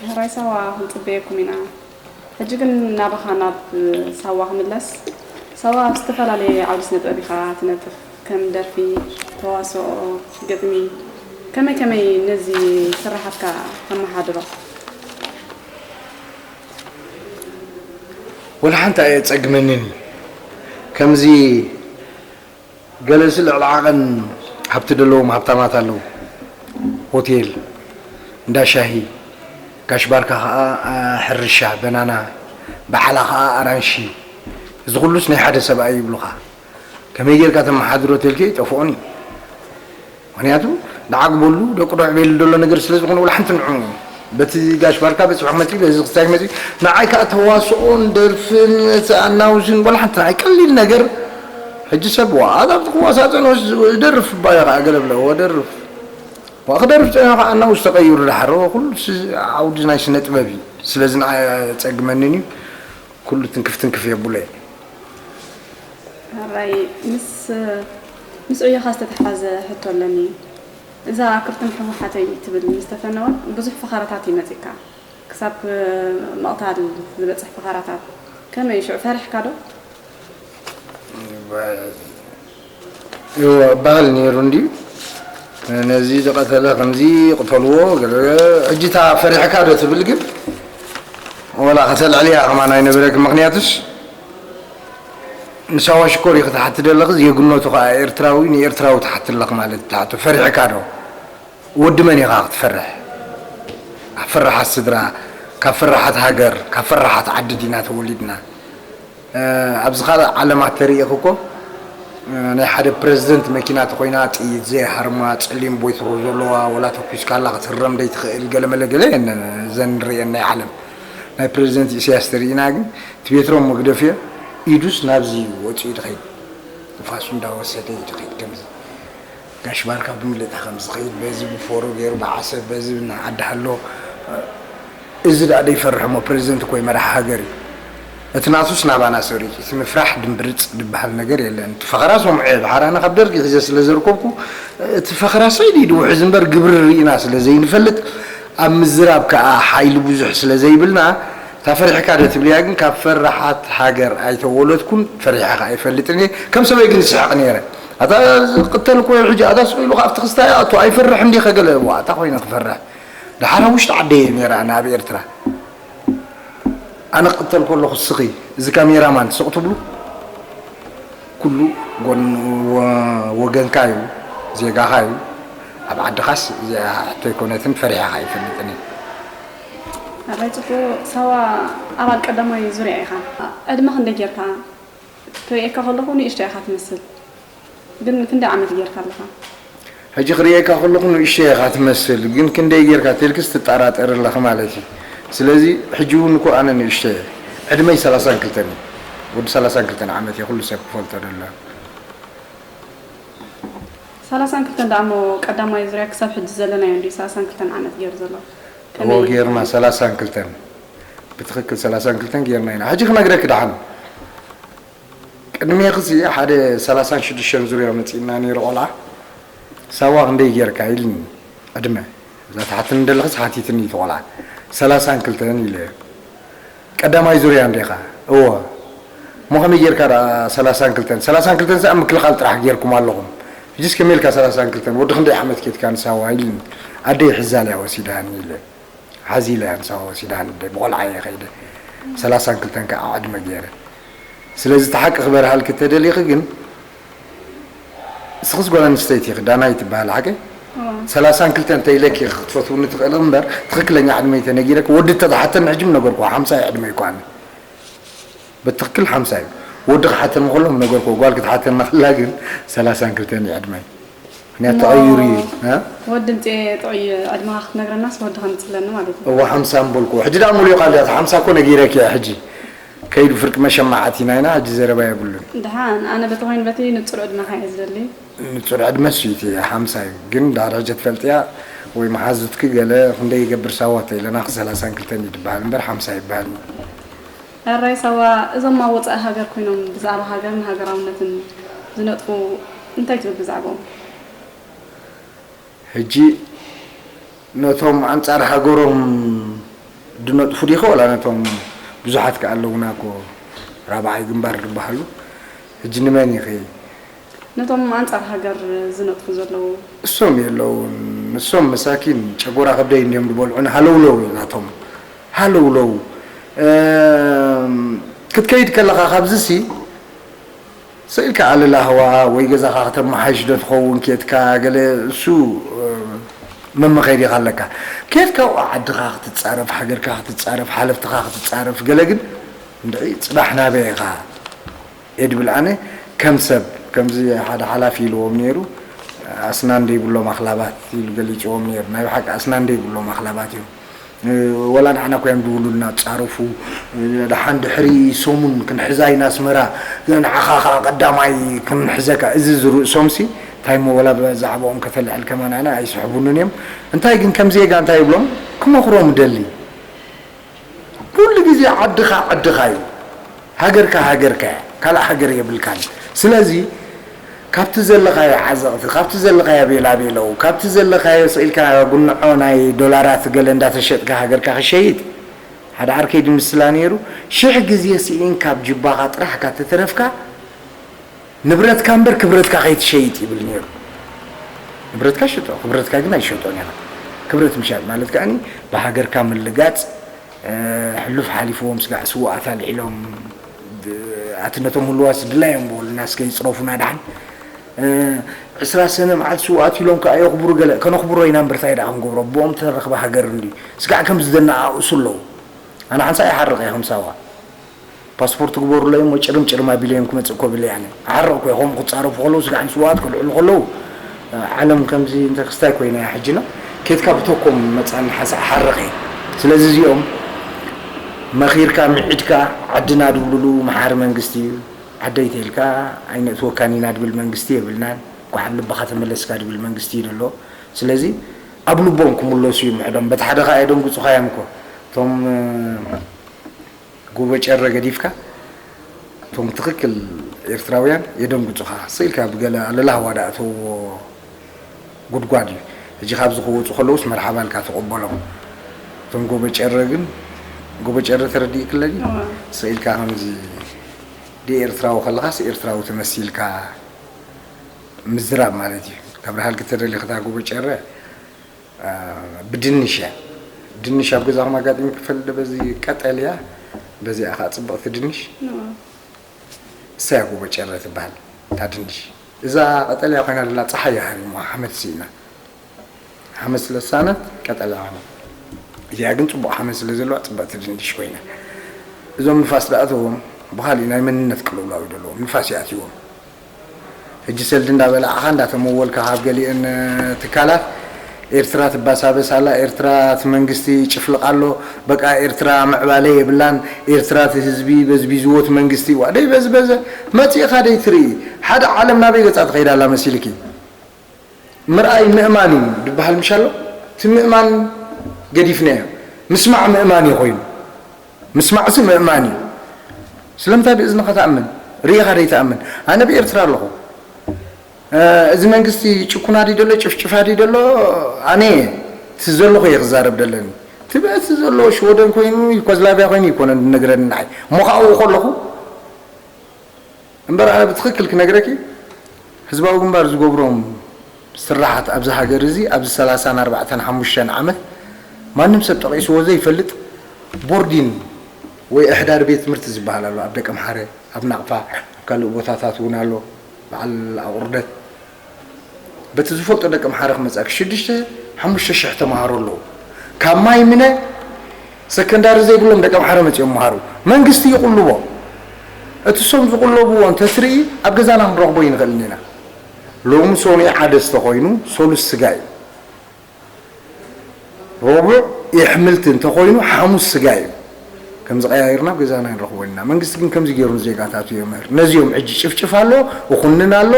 ሕራይ ሳዋ ክንጽበየኩም ኢና። ሕጂ ግን ናባኻ ናብ ሳዋ ክምለስ። ሳዋ ኣብ ዝተፈላለየ ዓውዲ ስነ ጥበብ ኢኻ ትነጥፍ፣ ከም ደርፊ፣ ተዋስኦ፣ ግጥሚ። ከመይ ከመይ ነዚ ስራሓትካ ተመሓድሮ? ወላ ሓንቲ ኣየጸግመንን እዩ። ከምዚ ገለሲ ልዕሊ ዓቐን ሃብቲ ዘለዎም ሃብታማት ኣለዉ። ሆቴል፣ እንዳ ሻሂ፣ ጋሽ ባርካ ከኣ ሕርሻ በናና፣ በዓላ ከኣ ኣራንሺ። እዚ ኩሉስ ናይ ሓደ ሰብኣይ ይብሉኻ። ከመይ ጌርካ ተመሓድሮ ተልኪ ኣይጠፍኦን እዩ። ምክንያቱ ደዓግበሉ ደቁ ዶ ዕቤሉ ዘሎ ነገር ስለ ዝኾነ ወላ ሓንቲ ንዑ በቲ ጋሽ ባርካ በፂሑ ክመፅእ በዚ ክስታይ ክመፅእ ንዓይ ከዓ ተዋስኦን ደርፍን እቲ ኣናውስን ወላ ሓንቲ ንዓይ ቀሊል ነገር ሕጂ ሰብ ዋ ኣዛብቲ ክዋሳ ፀንሆስ ደርፍ ባዮ ከዓ ገለ ብለ ወደርፍ ዋ ክደርፍ ፀንሆ ከዓ ኣናውስ ተቀይሩ ዳሓር ኩሉ ዓውዲ ናይ ስነ ጥበብ እዩ ስለዚ ንዓይ ኣፀግመንን እዩ ኩሉ ትንክፍ ትንክፍ የብሎ እየ ሕራይ ምስ ምስ ዕዮኻ ዝተተሓሓዘ ሕቶ ኣለኒ። እዛ ክርትም ህወሓተይ ትብል ምስ ተፈነወት ብዙሕ ፈኸራታት እዩ መጺእካ። ክሳብ ምቕታል ዝበጽሕ ፈኸራታት። ከመይ ሽዑ ፈሪሕካ ዶ? እወ እበሃል ነይሩ እንድዩ። ነዚ ዝቐተለ ከምዚ ይቕተልዎ ገለ ሕጂ እታ ፈሪሕካ ዶ ትብል ግን ወላ ከተልዕልያ ከማን ኣይነበረክን ምኽንያቱስ ንሳዋ ሽኮር ኢኺ ትሓቲ ዘለኺ ዜግነቱ ከዓ ኤርትራዊ ንኤርትራዊ ትሓቲ ኣለኺ ማለት እዩ ትሓቶ ፈሪሕካ ዶ ወዲ መን ኢኻ ክትፈርሕ ካብ ፈራሓት ስድራ ካብ ፈራሓት ሃገር ካብ ፈራሓት ዓዲ ዲና ተወሊድና ኣብዚ ካልእ ዓለማት ተሪኢኺ እኮ ናይ ሓደ ፕረዚደንት መኪና ተኾይና ጥይት ዘይሃርማ ጸሊም ቦይትሮ ዘለዋ ወላ ተኩስካላ ክትህረም ዘይትኽእል ገለመለ ገለ የለን እዘን ንሪኤን ናይ ዓለም ናይ ፕረዚደንት ኢሳያስ ተሪኢና ግን እቲ ቤትሮ መግደፍዮ ኢዱስ ናብዚ ወፂኡ ድኸይድ ንፋሱ እንዳወሰደ እዩ ድኸይድ ከምዚ ጋሽ ባርካ ብምልእታ ከም ዝኸይድ በዚ ብፎሮ ገይሩ ብዓሰብ በዚ ብናዓዲ ሃሎ እዚ ደኣ ደይፈርሕ እሞ ፕረዚደንት እኮ መራሕ ሃገር እዩ እቲ ናቱስ ናባና ሰሪጭ እቲ ምፍራሕ ድምብርፅ ዝበሃል ነገር የለን እቲ ፈኸራ ሰምዖ እየ ድሓር ኣነ ካብ ደርጊ ሒዘ ስለ ዘርከብኩ እቲ ፈኸራ ሰይድ እዩ ድውሕዝ እምበር ግብሪ ርኢና ስለ ዘይንፈልጥ ኣብ ምዝራብ ከዓ ሓይሊ ብዙሕ ስለ ዘይብልና እታ ፈሪሕካ ዶ ትብልያ ግን ካብ ፈራሓት ሃገር ኣይተወለድኩን ፈሪሐ ከዓ ኣይፈልጥን እየ ከም ሰበይ ግን ይስሕቕ ነይረ ኣታ ዝቕተል እኮ ሕጂ ኣታ ስቕ ኢሉ ኣብቲ ክስታይ ኣቱ ኣይፈርሕ እንዲ ከገለ እዋ ኣታ ኮይነ ክፈርሕ ደሓር ውሽጢ ዓደየ ነይረ ኣነ ኣብ ኤርትራ ኣነ ክቕተል ከለኹ ስኺ እዚ ካሜራማን ስቕ ትብሉ ኩሉ ጎን ወገንካ እዩ ዜጋኻ እዩ ኣብ ዓድኻስ እዚኣ ሕቶ ኣይኮነትን ፈሪሕኻ ኣይፈልጥን እየ ኣባይ ጽቡቕ ሳዋ ኣባል ቀዳማይ ዙርያ ኢኻ ዕድመ ክንደይ ጌርካ ክርእየካ ከለኹ ንእሽቶ ኢኻ ትመስል ግን ክንደይ ዓመት ጌርካ ኣለኻ ሕጂ ክርእየካ ከለኹ ንእሽቶ ኢኻ ትመስል ግን ክንደይ ጌርካ ተልክስ ትጠራጠር ኣለኺ ማለት እዩ ስለዚ ሕጂ እውን እኮ ኣነ ንእሽቶ እየ ዕድመይ ሰላሳን ክልተን እዩ ወዲ ሰላሳን ክልተን ዓመት እየ ኩሉ ሰብ ክፈልጦ ደሎ ሰላሳን ክልተን ደኣ እሞ ቀዳማይ ዙርያ ክሳብ ሕጂ ዘለናዮ እንድዩ ሰላሳን ክልተን ዓመት ገይሩ ዘሎ እዎ ጌርና ሰላሳን ክልተን ብትኽክል ሰላሳን ክልተን ጌርና ኢና ሕጂ ክነግረኪ ደሓን ቅድሜኺ ሲ ሓደ ሰላሳን ሽዱሽተን ዙርያ መጺእና ነይሩ ቆልዓ ሳዋ ክንደይ ጌርካ ኢልኒ ዕድመ እዛ ትሓትኒ ደለኽስ ሓቲትኒ እቲ ቆልዓ ሰላሳን ክልተን ኢለ ቀዳማይ ዙርያ እንዴኻ እወ እሞ ከመይ ጌርካ ደኣ ሰላሳን ክልተን ሰላሳን ክልተን ሰኣ ምክልኻል ጥራሕ ጌርኩም ኣለኹም ሕጂስ ከመይ ኢልካ ሰላሳን ክልተን ወዲ ክንደይ ዓመት ኬድካ ንሳዋ ኢልኒ ኣደይ ሕዛልያ ወሲዳኒ ኢለ ሓዚለያ ንሳዋ ወሲዳኒ ብቆልዓ እየ ከይደ ሰላሳን ክልተን ከዓ ዕድመ ገይረ ስለዚ እቲ ሓቂ ክበርሃልኪ ተደሊኺ ግን ንስኽስ ጓል ኣንስተይቲ ኢኺ ዳናይት ትበሃል ሓቀይ ሰላሳን ክልተን ተይለኪ ክትፈትውኒ ትኽእሊ እምበር ትኽክለኛ ዕድመይ ተነጊረኪ ወዲ ተተሓተኒ ሕጂ ምነገርኩ ሓምሳ እዩ ዕድመይ እኳ ኣነ በትኽክል ሓምሳ እዩ ወዲ ክሓተኒ ከሎ ምነገርኩ ጓል ክትሓተኒ ከላ ግን ሰላሳን ክልተን እዩ ዕድመይ ምክንያት ተቐይሩ እዩ ወዲ ምፅኤ ጥዑይ ዕድመኻ ክትነግረናስ ወዲ ከምፅለኒ ማለት እዩ እዋ ሓምሳ ምበልኩ ሕጂ ደኣ ሙሉእ ቃል እያ ሓምሳ እኮ ነጊረኪ እያ ሕጂ ከይዱ ፍርቂ መሸማዓት ኢና ኢና ሕጂ ዘረባ የብሉን ደሓን ኣነ በቲ ኮይኑ በቲ ንፁር ዕድመኻ እየ ዝደሊ ንፁር ዕድመ ስዩት እየ ሓምሳ እዩ ግን ዳር ሕጂ ትፈልጥያ ወይ መሓዙትኪ ገለ ክንደይ ይገብር ሳዋ ተይለና ክሰላሳን ክልተን እዩ ዝበሃል እምበር ሓምሳ ይበሃል ሕራይ ሳዋ፣ እዞም ኣብ ወጻኢ ሃገር ኮይኖም ብዛዕባ ሃገርን ሃገራውነትን ዝነጥፉ እንታይ ትብል ብዛዕባኦም? ሕጂ ነቶም ኣንጻር ሃገሮም ዝነጥፉ ዲኸ ወላ ነቶም ብዙሓት ከ ኣለውና እኮ ራብዓይ ግንባር ዝበሃሉ? ሕጂ ንመን ኢኺ? ነቶም ኣንጻር ሃገር ዝነጥፉ ዘለዉ። እሶም የለውን። እሶም መሳኪን ጨጎራ ከብደይ እንዲዮም ዝበልዑን ሃለውለው እዩ ናቶም። ሃለውለው። እም፣ ክትከይድ ከለኻ ካብዚሲ ስኢልካ ኣለላህዋ ወይ ገዛኻ ከተመሓይሽ ዶ ትኸውን ኬትካ ገለ እሱ መመኸይዲ ኣለካ። ኬትካ ኣብኡ ዓድኻ ክትጻረፍ፣ ሃገርካ ክትጻረፍ፣ ሓለፍትኻ ክትጻረፍ፣ ገለ ግን እንድዒ ጽባሕ ናበይ ኢኻ? እየ ድብል ኣነ ከም ሰብ። ከምዚ ሓደ ሓላፊ ኢልዎም ነይሩ፣ ኣስናን ደይብሎም ኣኽላባት ኢሉ ገሊፅዎም ነይሩ። ናይ ብሓቂ ኣስናን ደይብሎም ኣኽላባት እዮም። ወላ ንዓና እኮ እዮም ድውሉልና፣ ፃረፉ፣ ደሓን ድሕሪ ሰሙን ክንሕዛ ኢና ኣስመራ፣ ንዓኻ ከዓ ቀዳማይ ክንሕዘካ። እዚ ዝርእሶምሲ እንታይ እሞ ወላ ብዛዕባኦም ከተልዕል ከማን ኣነ ኣይስሕቡንን እዮም። እንታይ ግን ከም ዜጋ እንታይ ይብሎም ክመኽሮም ደሊ። ኩሉ ግዜ ዓድኻ ዓድኻ እዩ፣ ሃገርካ ሃገርካ እያ፣ ካልእ ሃገር የብልካን። ስለዚ ካብቲ ዘለኻዮ ዓዘቕቲ፣ ካብቲ ዘለኻዮ ቤላቤለው፣ ካብቲ ዘለኻዮ ስኢልካ ጉንዖ ናይ ዶላራት ገለ እንዳተሸጥካ ሃገርካ ክሸይጥ ሓደ ዓርከይ ድምስላ ነይሩ። ሽሕ ግዜ ስኢን ካብ ጅባኻ ጥራሕ ካብ ተተረፍካ ንብረትካ እምበር ክብረትካ ከይትሸይጥ ይብል ነይሩ። ንብረትካ ሽጦ፣ ክብረትካ ግን ኣይሸጦን ኢኻ። ክብረት ምሻጥ ማለት ከኣኒ ብሃገርካ ምልጋጽ፣ ሕሉፍ ሓሊፍዎም ስጋዕ ስውኣት ኣልዒሎም ኣቲ ነቶም ህልዋስ ድላዮም በሉና እስከ ይጽረፉና ደሓን። ዕስራ ሰነ መዓልቲ ስውኣት ኢሎም ከኣ የኽብሩ ገለ ከነኽብሮ ኢና እምበር ታይ ደኣ ክንገብሮ ብኦም ተረኽበ ሃገር እንዲ ስጋዕ ከም ዝደናኣእሱ ኣለዉ። ኣነ ሓንሳእ ይሓርቕ እየ ከም ሳዋ። ፓስፖርት ግበሩለይ እሞ ጭርም ጭርም ኣቢለዮም ክመፅእ እኮ ብለይ ኣነ። ኣሓርቕ እኮ ከምኡ ክፃረፉ ከለዉ ስጋዕ ንስውኣት ከልዕሉ ከለዉ ዓለም ከምዚ እንተ ክስታይ ኮይና እያ ሕጂ ና ኬድካ ብተኮም መፃኒ ሓንሳእ ሓርቕ እየ። ስለዚ እዚኦም መኺርካ ምዒድካ ዓድና ድብልሉ መሓሪ መንግስቲ እዩ። ዓደይ ተይልካ ኣይነእትወካን ኢና ድብል መንግስቲ የብልናን። ጓሓብ ልብኻ ተመለስካ ድብል መንግስቲ እዩ ደሎ። ስለዚ ኣብ ልቦም ክምለሱ እዩ ምዕዶም። በቲ ሓደ ከዓ የደንግፁኻ እዮም እኮ እቶም ጎበጨረ ገዲፍካ እቶም ትኽክል ኤርትራውያን የደንግጹኻ። ስኢልካ ብገለ ኣለላህዋ ደኣ እተውዎ ጉድጓድ እዩ። ሕጂ ካብዚ ክወጹ ከለውስ መርሓባ ኢልካ ተቐበሎም። እቶም ጎበጨረ ግን ጎበጨረ ተረዲእክለ ድዩ? ስኢልካ ከምዚ ደኤርትራዊ ከለኻስ ኤርትራዊ ተመሲልካ ምዝራብ ማለት እዩ። ከብርሃልኪ ተደሊኽታ ጎበጨረ ብድንሽ እያ። ድንሽ ኣብ ገዛኹም ኣጋጢምኪ ትፈልጥ ዶ? በዚ ቀጠልያ፣ በዚኣ ከዓ ጽብቕቲ ድንሽ። እሳ እያ ጎቦ ጨረ ትበሃል እታ ድንሽ። እዛ ቀጠልያ ኮይና ዘላ ጸሓይ እያ ሃሪምዋ፣ ሓመድ ስኢና። ሓመድ ስለ ዝሰኣነት ቀጠልያ ኮይና። እዚኣ ግን ጽቡቕ ሓመድ ስለ ዘለዋ ጽብቕቲ ድንሽ ኮይና። እዞም ንፋስ ደኣ እተዎም ብኻሊእ ናይ መንነት ቅልውላው እዩ ዘለዎም። ንፋስ ይኣትዎም። ሕጂ ሰልዲ እንዳበላዕኻ እንዳተመወልካ ካብ ገሊአን ትካላት ኤርትራ ትባሳበስ ኣላ፣ ኤርትራ እቲ መንግስቲ ይጭፍልቕ ኣሎ፣ በቃ ኤርትራ ምዕባለ የብላን፣ ኤርትራ እቲ ህዝቢ በዝቢዝዎ እቲ መንግስቲ፣ ዋ ደይ በዝበዘ መጺእኻ ደይ ትርኢ፣ ሓደ ዓለም ናበይ ገጻ ትኸይድ ኣላ መሲልኪ? ምርኣይ ምእማን እዩ ድበሃል ምሽ ኣሎ፣ እቲ ምእማን ገዲፍናዮ፣ ምስማዕ ምእማን እዩ ኮይኑ። ምስማዕሲ ምእማን እዩ። ስለምንታይ ብእዝንኻ ትኣምን? ርኢኻ ደይትኣምን? ኣነ ብኤርትራ ኣለኹ። እዚ መንግስቲ ጭኩና ድዩ ደሎ ጭፍጭፋ ድዩ ደሎ ኣነ እየ እቲ ዘለኹ እየ ክዛረብ ደለኒ። እቲ በቲ ዘሎ ሽወደን ኮይኑ ዩጎዝላቪያ ኮይኑ ይኮነን ዝነግረኒ ንዓይ እሞ ከዓ ኣብኡ ከለኹ እምበር ኣነ ብትኽክል ክነግረኪ ህዝባዊ ግንባር ዝገብሮም ስራሓት ኣብዚ ሃገር እዚ ኣብዚ ሰላሳን ኣርባዕተን ሓሙሽተን ዓመት ማንም ሰብ ጠቒስዎ ዘይፈልጥ ቦርዲን ወይ ኣሕዳሪ ቤት ትምህርቲ ዝበሃል ኣሎ ኣብ ደቀምሓረ ኣብ ናቕፋ ኣብ ካልእ ቦታታት እውን ኣሎ በዓል ኣቑርደት በቲ ዝፈልጦ ደቀምሓረ ክመፅኣኪ ሽዱሽተ ሓሙሽተ ሽሕ ተምሃሮ ኣለዉ ካብ ማይ ምነ ሰከንዳሪ ዘይብሎም ደቀምሓረ መፂኦም መሃሩ መንግስቲ ይቕልቦ እቲ እሶም ዝቕለብዎ እንተትርኢ ኣብ ገዛና ክንረኽቦ ይንኽእል ኢና ሎሚ ሶኑይ ዓደስ ተኾይኑ ሶሉስ ስጋ እዩ ረቡዕ የሕምልቲ እንተኾይኑ ሓሙስ ስጋ እዩ። ከምዚ ቀያይርና ኣብ ገዛና ንረኽቦ ኢና። መንግስቲ ግን ከምዚ ገይሩ ንዜጋታቱ የምህር። ነዚኦም ሕጂ ጭፍጭፍ ኣሎ፣ እኹንን ኣሎ፣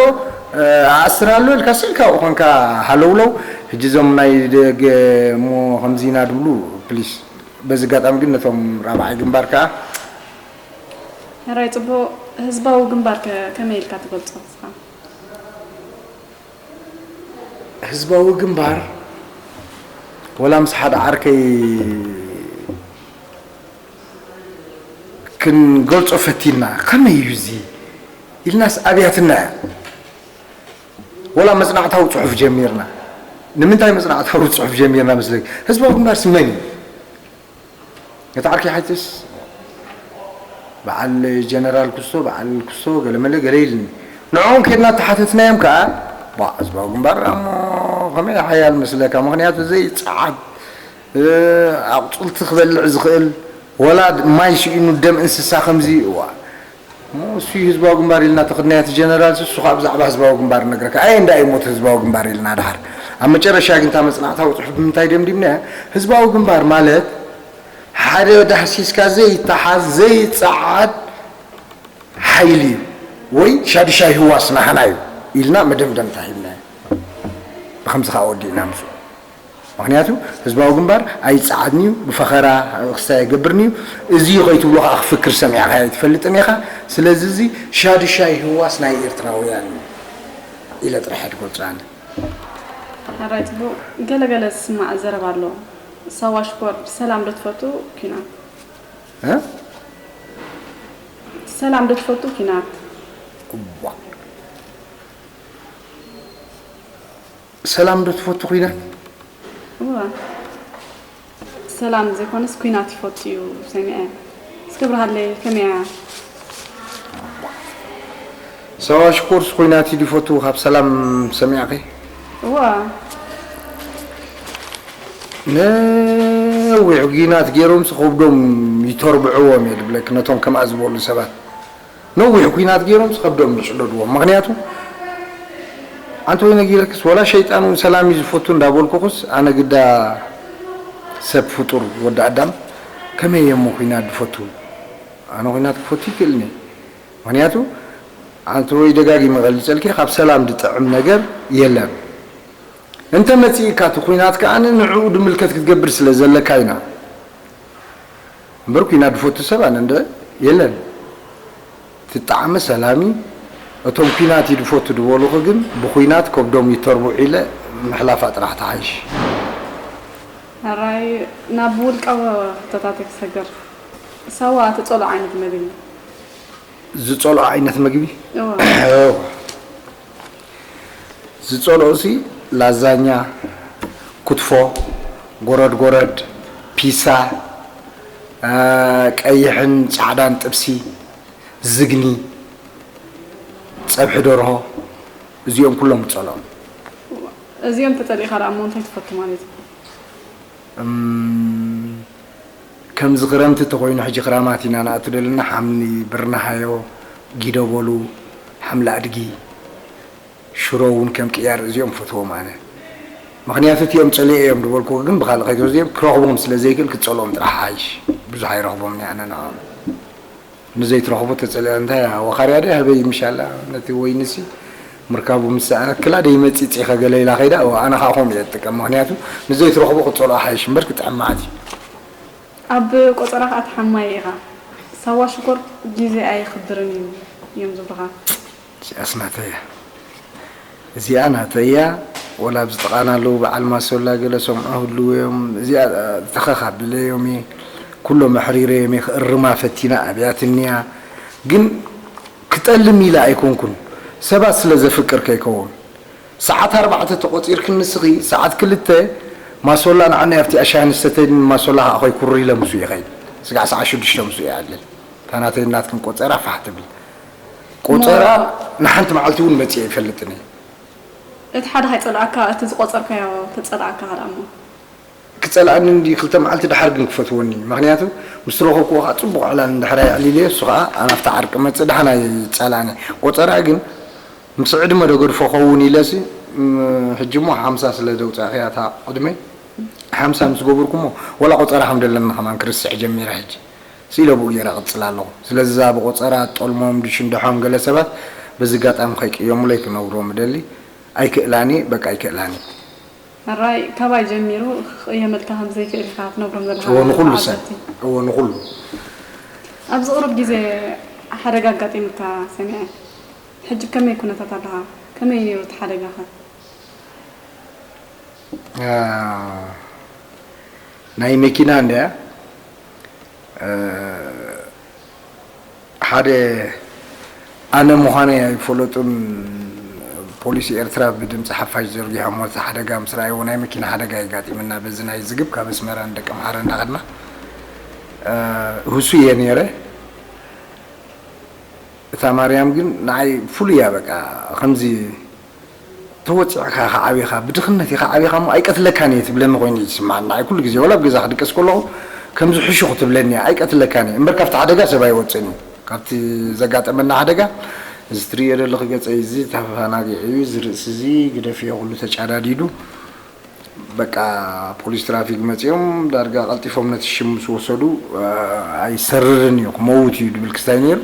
ኣኣስር ኣሎ ኢልካ ስኢልካ ኣብኡ ኮንካ ሃለውለው። ሕጂ እዞም ናይ ደገ እሞ ከምዚ ኢና ድብሉ ፕሊስ። በዚ ኣጋጣሚ ግን ነቶም ራብዓይ ግንባር ከኣ ሕራይ ጽቡቕ። ህዝባዊ ግንባር ከ ከመይ ኢልካ ትገልጾ ንስኻ? ህዝባዊ ግንባር ወላ ምስ ሓደ ዓርከይ ክንገልጾ ፈቲና፣ ከመይ እዩ እዚ ኢልናስ ኣብያትና እያ። ወላ መጽናዕታዊ ጽሑፍ ጀሚርና። ንምንታይ መጽናዕታዊ ጽሑፍ ጀሚርና መስለኪ? ህዝባዊ ግንባር ስመን እዩ? እቲ ዓርከይ ሓይትስ በዓል ጀነራል ክስቶ፣ በዓል ክስቶ ገለመለ ገለ ኢልኒ። ንዕኦም ከድና ተሓተትናዮም ከኣ፣ ባ ህዝባዊ ግንባር እሞ ከመይ ሓያል መስለካ? ምኽንያቱ ዘይጸዓድ፣ ኣቑጽልቲ ክበልዕ ዝኽእል፣ ወላ ማይ ስኢኑ ደም እንስሳ ከምዚ፣ እዋ። እሞ እሱ ህዝባዊ ግንባር ኢልና ተኸድናዮ እቲ ጀነራል፣ እሱ ከዓ ብዛዕባ ህዝባዊ ግንባር ነግረካ። ኣየ እንዳ እዩ ሞት ህዝባዊ ግንባር ኢልና ድሓር። ኣብ መጨረሻ ግን እታ መጽናዕታዊ ጽሑፍ ብምንታይ ደምዲምናያ? ህዝባዊ ግንባር ማለት ሓደ ዳህሲስካ ዘይተሓዝ ዘይጸዓድ ሓይሊ እዩ ወይ ሻዱሻይ ህዋስ ናህና እዩ ኢልና መደምደምታ ሂብናዮ። ብኸምዚ ከዓ ወዲእና ምስኡ። ምኽንያቱ ህዝባዊ ግንባር ኣይጸዓድን እዩ፣ ብፈኸራ ክስታይ ኣይገብርን እዩ። እዚ እዩ ከይትብሎ ከዓ ክፍክር ሰሚዕካ ኣይትፈልጥን ኢኻ። ስለዚ እዚ ሻዱሻይ ህዋስ ናይ ኤርትራውያን እዩ ኢለ ጥራሕ እየ ዝገልጾ ኣነ። ሕራይ ጽቡቕ። ገለ ገለ ዝስማዕ ዘረባ ኣሎ። ሳዋ ሽኮር ሰላም ዶ ትፈቱ ኲናት? እ? ሰላም ዶ ትፈቱ ኲናት? እዋ። ሰላም ዶ ትፈቱ ኲናት? እዋ። ሰላም ዘይኮነስ ኲናት ይፈቱ እዩ ሰሚዐ። እስከ ብርሃለይ ከመይ እያ? ሰባ ሽኮርስ ኲናት እዩ ዝፈቱ ካብ ሰላም ሰሚዕኺ? እዋ። ነዊሕ ኲናት ገይሮምስ ከብዶም ይተርብዕዎም እየ ዝብለኪ ነቶም ከምኣ ዝበሉ ሰባት። ነዊሕ ኲናት ገይሮምስ ከብዶም ይጭደድዎም። ምኽንያቱ ኣንተ ወይ ነጊረክስ ወላ ሸይጣን እውን ሰላም እዩ ዝፈቱ እንዳበልኩኽስ ኣነ ግዳ ሰብ ፍጡር ወዲ ኣዳም ከመይ እየ እሞ ኲናት ዝፈቱ? ኣነ ኲናት ክፈቱ ይክእልኒ። ምኽንያቱ ኣንተ ወይ ደጋጊመ ገልጸልኪ ካብ ሰላም ዝጥዕም ነገር የለን። እንተ መጺእካ እቲ ኲናት ከኣ ንዕኡ ድምልከት ክትገብር ስለ ዘለካ ኢና። እምበር ኲናት ዝፈቱ ሰብ ኣነ እንደ የለን። ትጣዕመ ሰላሚ እቶም ኲናት ይድፈቱ ዝበሉኺ ግን ብኲናት ከብዶም ይተርብዑ ኢለ ምሕላፋ ጥራሕ ተሓይሽ። ሕራይ ናብ ውልቃዊ ሕቶታት ክሰገር። ሳዋ ትጸልኦ ዓይነት መግቢ? ዝጸልኦ ዓይነት መግቢ? እዋ። እዋ። ዝጸልኦሲ ላዛኛ፣ ክትፎ፣ ጎረድ ጎረድ፣ ፒሳ፣ አ፣ ቀይሕን ጻዕዳን ጥብሲ፣ ዝግኒ፣ ጸብሒ ደርሆ፣ እዚኦም ኩሎም ዝጸልኦም። እዚኦም ተጸሊእካ ደኣ እሞ እንታይ ትፈቱ ማለት እዩ? እም፣ ከምዚ ክረምቲ ተኾይኑ ሕጂ ክራማት ኢና ንኣቱ ዘለና ሓምሊ ብርናሃዮ፣ ጊደበሉ፣ ሓምሊ ኣድጊ፣ ሽሮ እውን ከም ቅያር እዚኦም ፈትዎም ኣነ። ምኽንያቱ እቲኦም ጸሊኤ እዮም ዝበልኩ ግን ብኻልእ ከይተወዚኦም ክረኽቦም ስለ ዘይክእል ክጸልኦም ጥራሕ ሓይሽ። ብዙሕ ኣይረኽቦም ኣነ ንዕኦም። ንዘይትረኽቦ ተጸሊኣ እንታይ እያ ወኻርያ ድያ ህበይ ምሻላ ነቲ ወይንሲ ምርካቡ ምስ ሰኣነት ክላ ደይመጺጽ ኢኸ ገለ ኢላ ከይዳ እዋ ኣነ ከዓ ከምኡ እየ ዝጥቀም ምኽንያቱ ንዘይትረኽቦ ክጸልኦ ሓይሽ እምበር ክጥዕም መዓት እዩ። ኣብ ቆጸራ ከዓ ትሓማየ ኢኻ። ሳዋ ሽኮር ግዜ ኣየኽብርን እዩ እዮም ዝብሉኻ። እዚኣስ ናተይ እያ። እዚኣ ናተይ እያ። ወላ ኣብዚ ጥቓና ኣለዉ በዓል ማሶላ ገለ ሰምዑ ህልዉ እዮም። እዚኣ ተኸኽ ኣቢለዮም እየ። ኩሎም ኣሕሪረዮም እየ። ክእርማ ፈቲና ኣብያትኒ እያ። ግን ክጠልም ኢለ ኣይኮንኩን። ሰባት ስለ ዘፍቅር ከይከውን። ሰዓት ኣርባዕተ ተቖጺርክኒ ንስኺ ሰዓት ክልተ ማሶላ ንዓኒ ኣብቲ ኣሻሂ ንሰተይን ማሶላ ከዓ ከይኩሪ ኢለ ምስኡ ይኸይድ። ስጋዕ ሰዓት ሽዱሽተ ምስኡ ይኣልል። እታ ናተይ ናትክን ቆጸራ ፋሕ ትብል። ቆጸራ ንሓንቲ መዓልቲ እውን መጺአ ይፈልጥን እየ። እቲ ሓደ ከይጸልኣካ እቲ ዝቆጸርካዮ ተጸልኣካ ካልኣ እሞ ክጸልኣኒ እንዲ ክልተ መዓልቲ ድሓር ግን ክፈትወኒ። ምኽንያቱ ምስ ረኸብክዎ ከዓ ጽቡቕ ዕላል እንድሕር ኣየዕሊለዮ እሱ ከዓ ኣናብቲ ዓርቂ መጽእ ደሓን ኣይጸልኣኒ። ቆጸራ ግን ምስ ዕድመ ዶ ገድፎ ኸውን ኢለሲ እም፣ ሕጂ እሞ ሓምሳ ስለ ዘውጻእኽያ እታ ዕድመይ ሓምሳ ምስ ገበርኩሞ ወላ ቆጸራ ከም ደለኒ ከማን ክርስዕ ጀሚረ ሕጂ። ስኢለ ብኡ ገይረ እቕጽል ኣለኹ። ስለዚ እዛ ብቖጸራ፣ ጠልሞም፣ ድሽንደሖም ገለ ሰባት በዚ ኣጋጣሚ ከይቅየሙለይ ክነግሮም እደሊ። ኣይክእላን እየ፣ በቃ ኣይክእላን እየ። ሕራይ ካባይ ጀሚሩ ክቕየመልካ ከም ዘይክእል ኢኻ ትነግሮም ዘለኻ እወ ንኹሉ ሰብ፣ ተዓዘብቲ። እወ ንኹሉ። ኣብዚ ቁሩብ ግዜ ሓደጋ ኣጋጢሙካ ሰሚዐ። ሕጂ ከመይ ኩነታት ኣለኻ? ከመይ ነይሩ እቲ ሓደጋኸ? አ፣ ናይ መኪና እንድያ። አ፣ ሓደ ኣነ ምዃነይ ኣይፈለጡን። ፖሊስ ኤርትራ ብድምፂ ሓፋሽ ዘርጊሖሞ፣ እቲ ሓደጋ ምስ ረኣይዎ፣ ናይ መኪና ሓደጋ የጋጢመና በዚ ናይ ዝግብ ካብ ኣስመራ ንደቂ ኣምሓራ እንዳኸድና፣ አ፣ ህሱ እየ ነይረ። እታ ማርያም ግን ንዓይ ፍሉይ እያ። በቃ ከምዚ ተወፂዕካ ኢኻ ዓቢኻ፣ ብድኽነት ኢኻ ዓቢኻ እሞ ኣይቀትለካን እየ ትብለኒ ኮይኑ እዩ ዝስምዓኒ። ንዓይ ኩሉ ግዜ ወላ ኣብ ገዛ ክድቅስ ከለኹ ከምዚ ሕሹኽ ትብለኒ እያ፣ ኣይቀትለካን እየ። እምበር ካብቲ ሓደጋ ሰብ ኣይወፅእን እዩ። ካብቲ ዘጋጠመና ሓደጋ እዚ ትርእዮ ዘለኺ ገፀይ እዚ ተፈናጊዑ እዩ፣ እዚ ርእሲ እዚ ግደፍዮ ኩሉ ተጫዳዲዱ። በቃ ፖሊስ ትራፊክ መፂኦም ዳርጋ ቀልጢፎም ነቲ ሽም ምስ ወሰዱ፣ አ፣ ኣይሰርርን እዩ ክመውት እዩ ድብል ክስታይ ነይሩ።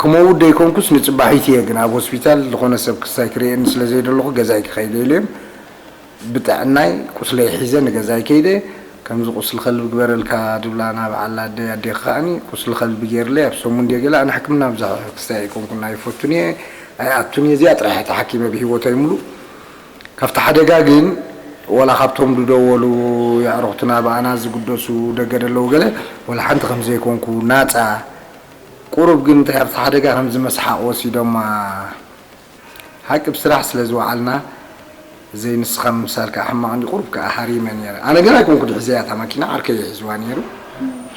ክመውት ደይኮንኩስ ንፅባሒት እየ ግን ኣብ ሆስፒታል ዝኾነ ሰብ ክስታይ ክርእየኒ ስለ ዘይደለኹ ገዛይ ክኸይደ ኢለ እዮም። ብጥዕናይ ቁስለይ ሒዘ ንገዛይ ከይደ። ከምዚ ቁስሊ ከልቢ ግበረልካ ድብላ ናብ ዓላ ኣደይ ኣዴኺ ከዓኒ ቁስሊ ከልቢ ገይርለይ ኣብ ሰሙን ድየ ገለ ኣነ ሕክምና ብዙሕ ክስታይ ኣይኮንኩን ኣይፈቱን እየ ኣይኣቱን እየ። እዚኣ ጥራሕ እየ ተሓኪመ ብሂወተይ ሙሉእ። ካብቲ ሓደጋ ግን ወላ ካብቶም ዝደወሉ የዕሩኽትና ብኣና ዝግደሱ ደገ ደለዉ ገለ ወላ ሓንቲ ከም ዘይኮንኩ ናፃ ቁሩብ ግን እንታይ ኣብቲ ሓደጋ ከም ዝመስሓቕ ወሲዶማ ሓቂ ብስራሕ ስለ ዝወዓልና ዘይንስኻ ምምሳል ከዓ ሕማቕ እንዲ ቁሩብ ከዓ ሃሪመ ነይረ ኣነ ገና ኣይኮንኩ ድሕዘያ እታ መኪና ዓርከይ ይሕዝዋ ነይሩ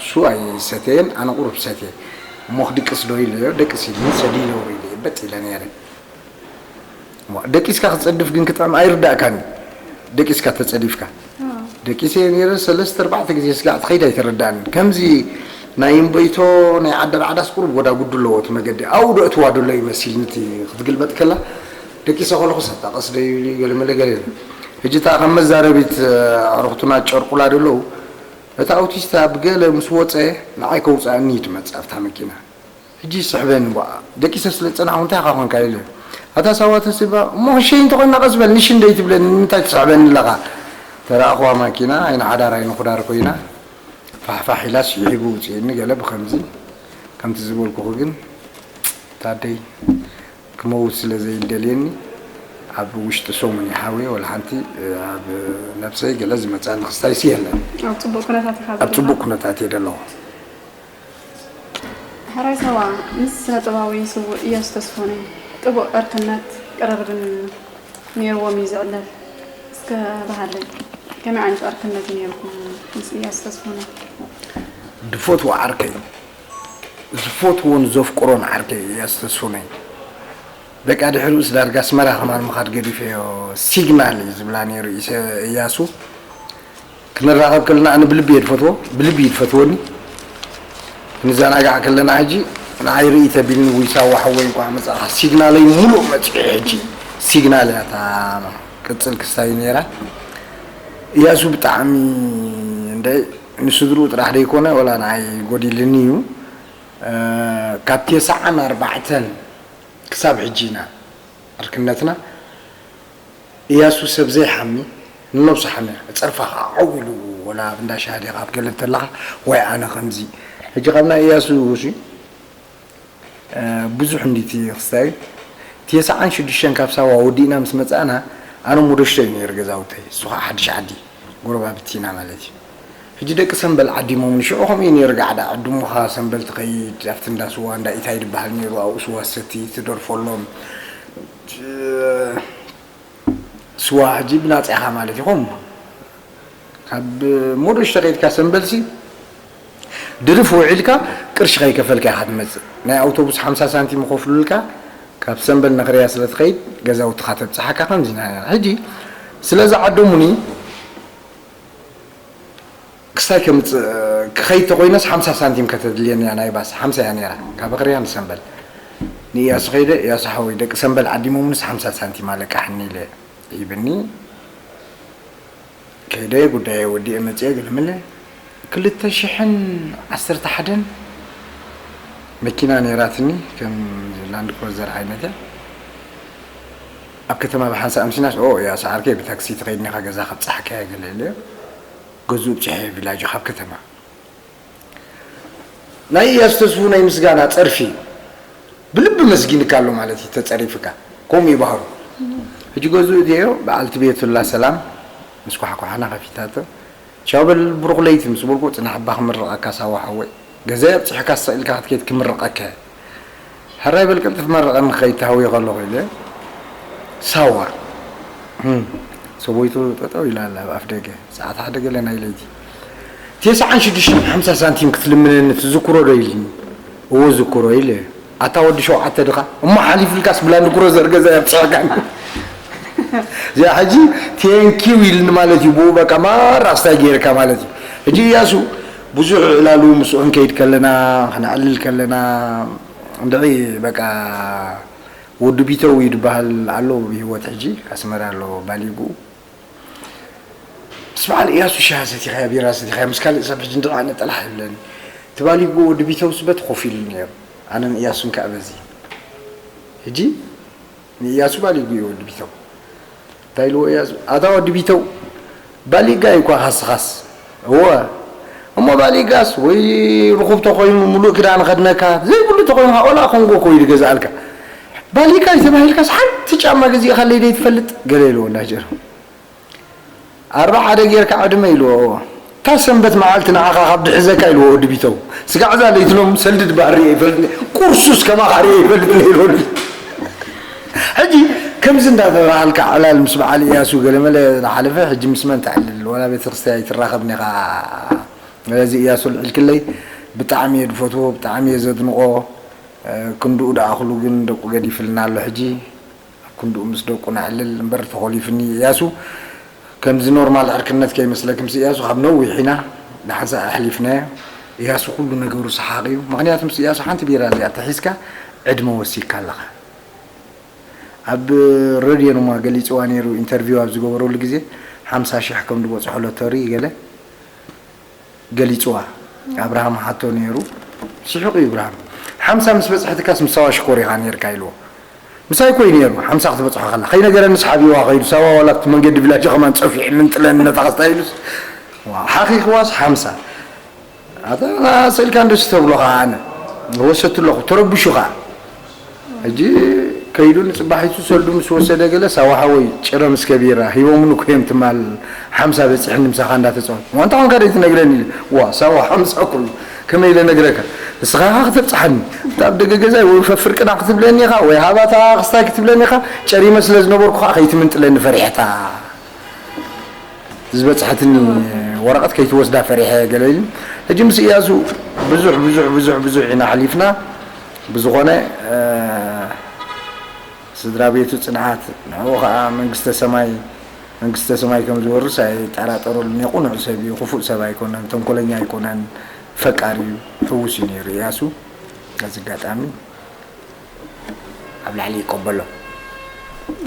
እሱ ኣይሰተየን ኣነ ቁሩብ ሰትየ እሞ ክድቅስ ዶ ኢለዮ ደቅስ ኢልኒ ሰዲለ ውሪደ በጥ ኢለ ነይረ እሞ ደቂስካ ክትፀድፍ ግን ክጥዕም ኣይርዳእካን እዩ። ደቂስካ ተፀዲፍካ ደቂሰ ነይረ ሰለስተ ኣርባዕተ ግዜ ስጋዕ ትኸይድ ኣይተረዳእን። ከምዚ ናይ እምበይቶ ናይ ዓዲ ራዕዳስ ቁሩብ ወዳ ጉዱ ኣለዎ እቲ መገዲ ኣብኡ ዶ እትዋ ደሎ ይመስል ንቲ ክትግልበጥ ከላ ደቂሰ ከለኹ ሰታ ቀስ ዶ ይብል እዩ ገለመለ ገለ ይብል። ሕጂ እታ ከም መዛረቢት ኣዕሩኽቱና ጨርቁላ ደለዉ እታ ኣውቲስታ ብገለ ምስ ወፀ ንዓይ ከውፅኣኒ እዩ ትመፅእ ኣብታ መኪና። ሕጂ ይስሕበኒ እምበኣ ደቂሰ ስለ ዝጸናሕኩ እንታይ ኢኻ ኮንካ ኢለ ኣታ ሳዋ ተስባ እሞ ሸይ እንተኾይና ቀስ በል ንሽንደይ ትብለኒ ንምንታይ ትስሕበኒ ኣለኻ ተረኣኽዋ ማኪና ኣይንሓዳር ኣይንኹዳር ኮይና ፋሕፋሕ ኢላ ስሒቡ ውፅእኒ ገለ ብኸምዚ ከምቲ ዝበልኩኹ ግን ታደይ ክመውት ስለ ዘይደልየኒ ኣብ ውሽጢ ሰሙን ይሓውየ ወላ ሓንቲ ኣብ ነብሰይ ገለ ዝመፅኣኒ ክስታይሲ የለን ኣብ ፅቡቅ ኩነታት ኢኻ ኣብ ዘለኻ? ፅቡቅ ኩነታት እየ ደለኹ ሕራይ ሳዋ ምስ ስነ ጥበባዊ ስዉእ እያሱ ተስፎነ ጥቡቕ ዕርክነት ቅርርብን ነይርዎም እዩ ዝዕለል። እስከ በሃለይ ከመይ ዓይነት ዕርክነት እዩ ነይርኩም ምስ እያሱ ተስፎነ? ድፈትዎ ዓርከይ ዝፈትዎን ዘፍቅሮን ዓርከይ እያሱ ተስፎነ እዩ። በቃ ድሕሪኡስ ዳርጋ ኣስመራ ከማን ምኻድ ገዲፈዮ ሲግናል እዩ ዝብላ ነይሩ እያሱ። ክንራኸብ ከለና ኣነ ብልቢ እየ ዝፈትዎ ብልቢ እዩ ዝፈትወኒ ክንዘናጋዕ ከለና ሕጂ ንዓይ ርኢ ተቢልኒ ውይ ሳዋ ሓወይ እንኳዕ መፃእኻ ሲግናለይ ሙሉእ መፂኡ ሕጂ ሲግናል እያ እታ ቅፅል ክስታይ ነይራ እያሱ ብጣዕሚ እንደ ንስድርኡ ጥራሕ ደይኮነ ወላ ንዓይ ጎዲልኒ እዩ ካብ ቴስዓን ኣርባዕተን ክሳብ ሕጂ ኢና ዕርክነትና እያሱ ሰብ ዘይሓሚ ንነብሱ ሓምያ ጸርፋ ከዓ ዓው ኢሉ ወላ ኣብ እንዳ ሻሂ ዲኻ ኣብ ገለ እንተለኻ ወይ ኣነ ከምዚ ሕጂ ካብ ናይ እያሱ ሲ ብዙሕ እንዲቲ ክስታይ ቴስዓን ሽዱሽተን ካብ ሳዋ ወዲእና ምስ መጻእና ኣነ ሙደሽቶ እዩ ነይሩ ገዛውተይ እሱ ከዓ ሓድሽ ዓዲ ጎረባብቲ ኢና ማለት እዩ ሕጂ ደቂ ሰንበል ዓዲሞም ንሽዑ ከምኡ እዩ ነይሩ ጋዕዳ ዕድሙኻ ሰንበል ትኸይድ ኣብቲ እንዳ ስዋ እንዳ ኢታይ ዝበሃል ነይሩ ኣብኡ ስዋ ሰቲ ትደርፈሎም ስዋ ሕጂ ብናፃ ኢኻ ማለት እዩ ከምኡ ካብ ሞዶሽ ተኸይድካ ሰንበልሲ ድርፍ ውዒልካ ቅርሺ ከይከፈልካ ኢኻ ትመፅእ ናይ ኣውቶቡስ ሓምሳ ሳንቲም ይኸፍሉልካ ካብ ሰንበል ነኽርያ ስለ ትኸይድ ገዛውትኻ ተብፅሓካ ከምዚ ኢና ሕጂ ስለዚ ዓደሙኒ ክስታይ ከምፅእ ክኸይድ ተኮይነስ ሓምሳ ሳንቲም ከተድልየኒ እያ ናይ ባስ ሓምሳ እያ ነይራ ካብ ኣኽርያ ንሰንበል ንእያሱ ኸይደ እያሱ ሓወይ ደቂ ሰንበል ዓዲሞምንስ ሓምሳ ሳንቲም ኣለቃሕኒ ኢለ ሂብኒ ከይደ ጉዳየ ወዲኤ መፅየ ገለመለ ክልተ ሽሕን ዓሰርተ ሓደን መኪና ነይራትኒ ከም ላንድ ክሮዘር ዓይነት እያ ኣብ ከተማ ብሓንሳእ ኣምሲናስ ኦ እያሱ ዓርከይ ብታክሲ ትኸይድኒ ኢኻ ገዛ ከብፅሓካ እየ ገለ ኢለ ገዝኡ ብፅሐ ቪላጆ ካብ ከተማ ናይ እያሱ ተስፉ ናይ ምስጋና ጸርፊ ብልቢ መስጊንካ ኣሎ ማለት እዩ፣ ተጸሪፍካ። ከምኡ ይባህሩ። ሕጂ ገዝኡ እትዮ በዓልቲ ቤቱላ ሰላም ምስ ኳሕኳሓና ከፊታቶ። ቻው በል ብሩኽ ለይቲ ምስ በልኩ፣ ጽናሕ እባ ክምርቐካ ሳዋ ሓወይ። ገዛይ ኣብጺሕካ ስቕ ኢልካ ክትከይድ ክምርቐካ እየ። ሕራይ በል ቀልጥፍ መርቐኒ ክኸይድ ተሃውየ ከለኹ ኢለ። ሳዋ። እም፣ ሰበይቱ ጠጠው ኢላ ኣላ ኣብ ኣፍ ደገ። ሰዓት ሓደ ገለ ናይ ለይቲ። "ተስዓን ሽዱሽተን ሓምሳ ሳንቲም ክትልምነኒ ትዝክሮ ዶ?" ኢልኒ። "እወ ዝክሮ" ኢለ። "ኣታ ወዲ ሸውዓተ ድኻ? እሞ ሓሊፍልካስ ብላንድ ክሩዘር ገዛ የብጽሐካኒ?" እዚኣ ሕጂ ቴንኪው ኢልኒ ማለት እዩ። ብኡ በቃ ማራ ኣስታይ ገይርካ ማለት እዩ። ሕጂ እያሱ ብዙሕ ዕላሉ ምስኡ ክንከይድ ከለና፣ ክነዕልል ከለና፣ እንድዒ በቃ ወዲ ቢተው እዩ ዝበሃል ኣሎ ብህይወት ሕጂ፣ ኣስመራ ኣሎ ባሊጉኡ። ምስ በዓል እያሱ ሻሂ ሰቲኻዮ፣ ቢራ ሰቲኻዮ፣ ምስ ካልእ ሰብ ሕጂ እንድዒ ኣነ ጠላሕ የብለኒ። እቲ ባሊጉኡ ወዲ ቢተው ስበት ኮፍ ኢሉ ነይሩ። ኣነን እያሱን ከኣ በዚ። ሕጂ ንእያሱ ባሊጉ እዩ ወዲ ቢተው። እንታይ ኢልዎ እያሱ? "ኣታ ወዲ ቢተው፣ ባሊጋ እዩ እኳ ካስኻስ?" "እወ። እሞ ባሊጋስ ወይ ርኹብ ተኾይኑ፣ ሙሉእ ክዳን ኸድነካ፣ ዘይብሉ ተኾይኑ፣ ዋላ ኮንጎ እኮ እዩ ዝገዝኣልካ። ባሊጋ እዩ ተባሂልካስ ሓንቲ ጫማ ገዚእኻለይ ደይትፈልጥ?" ገለ ኢልዎ እንዳጀሩ። "ኣርብዓ ሓደ ጌርካ ዕድመ" ኢልዎ። "እወ። እታ ሰንበት መዓልቲ ንዓኻ ካብ ድሕዘካ" ኢልዎ ወዲ ቢተው። "ስጋዕ እዛ ለይትሎም ሰልዲ ድባህር ርእየ ይፈልጥኒ፣ ቁርሱስ ከማኻ ርእየ ይፈልጥኒ" ኢልዎ። ሕጂ ከምዚ እንዳተባሃልካ ዕላል ምስ በዓል እያሱ ገለመለ ዝሓለፈ፣ ሕጂ ምስ መን ትዕልል? ዋላ ቤተክርስትያን ኣይትራኸብን ኢኻ። ስለዚ እያሱ ኣልዒልክለይ፣ ብጣዕሚ እየ ዝፈትዎ፣ ብጣዕሚ እየ ዘድንቖ። ክንድኡ ደኣ ኩሉ ግን ደቁ ገዲፍልና ኣሎ ሕጂ። ኣብ ክንድኡ ምስ ደቁ ነዕልል እምበር ተኾሊፍኒ እያሱ። ከምዚ ኖርማል ዕርክነት ከይመስለኪ፣ ምስ እያሱ ካብ ነዊሕ ኢና፣ ደሓን ሰ ኣሕሊፍናዮ። እያሱ ኩሉ ነገሩ ሰሓቕ እዩ። ምኽንያቱ ምስ እያሱ ሓንቲ ቢራ እዚኣ ተሒዝካ ዕድመ ወሲድካ ኣለኻ። ኣብ ሬድዮ ድማ ገሊጽዋ ነይሩ፣ ኢንተርቪው ኣብ ዝገበረሉ ግዜ ሓምሳ ሽሕ ከም ዝበጽሖ ሎተሪ ገለ ገሊጽዋ። ኣብርሃም ሓቶ ነይሩ፣ ስሒቑ እዩ ኣብርሃም። ሓምሳ ምስ በጽሐትካስ ምስ ሳዋ ሽኮር ኢኻ ነይርካ ኢልዎ። ምሳይ እኮ እዩ ነይሩ፣ ሓምሳ ክትበጽሖ ከላ። ከይነገረንስ ሓቢዋ ከይዱ፣ ሳዋ ዋላ ኣብቲ መንገዲ ቪላጅ ከማን ጸፊዑ ምንጥለኒ ነታ ክስታ ኢሉስ። ዋ፣ ሓኺኽዋስ ሓምሳ። ኣታ ስእልካ እንደሱ ተብሎ ኸዓ ኣነ ወሰድቱ ኣለኹ፣ ተረብሹ ኸዓ። ሕጂ ከይዱ ንጽባሒቱ ሰልዱ ምስ ወሰደ ገለ፣ ሳዋ ሓወይ ጭረ ምስ ከቢራ ሂቦምኒ እኮ እዮም ትማል ሓምሳ በጺሕኒ ምሳኻ እንዳተጻወት። ዋንታ ኾንካ ደይ ትነግረኒ ኢለ። ዋ፣ ሳዋ ሓምሳ ኩሉ ከመይ ኢለ ነግረካ? ንስኻ ኢኻ ክተብጽሓኒ። እታ ኣብ ደገ ገዛይ ወይ ፈፍር ቅዳ ክትብለኒ ኢኻ፣ ወይ ሃባታ ክስታይ ክትብለኒ ኢኻ። ጨሪመ ስለ ዝነበርኩ ኸዓ ከይትምንጥለኒ ፈሪሐታ። ዝበጽሐትኒ ወረቐት ከይትወስዳ ፈሪሐ ገለ ኢሉ። ሕጂ ምስ እያሱ ብዙሕ፣ ብዙሕ፣ ብዙሕ፣ ብዙሕ ኢና ኣሕሊፍና። ብዝኾነ፣ እ፣ ስድራ ቤቱ ጽንዓት፣ ንዕኡ ኸኣ መንግስተ ሰማይ፣ መንግስተ ሰማይ ከም ዝወርስ ኣይጠራጠረሉን። የቕኑዕ ሰብ እዩ፣ ክፉእ ሰብ ኣይኮነን፣ ተንኮለኛ ኣይኮነን፣ ፈቃር እዩ፣ ሕዉስ እዩ ነይሩ እያሱ። በዚ ኣጋጣሚ ኣብ ላዕሊ ይቀበሎ።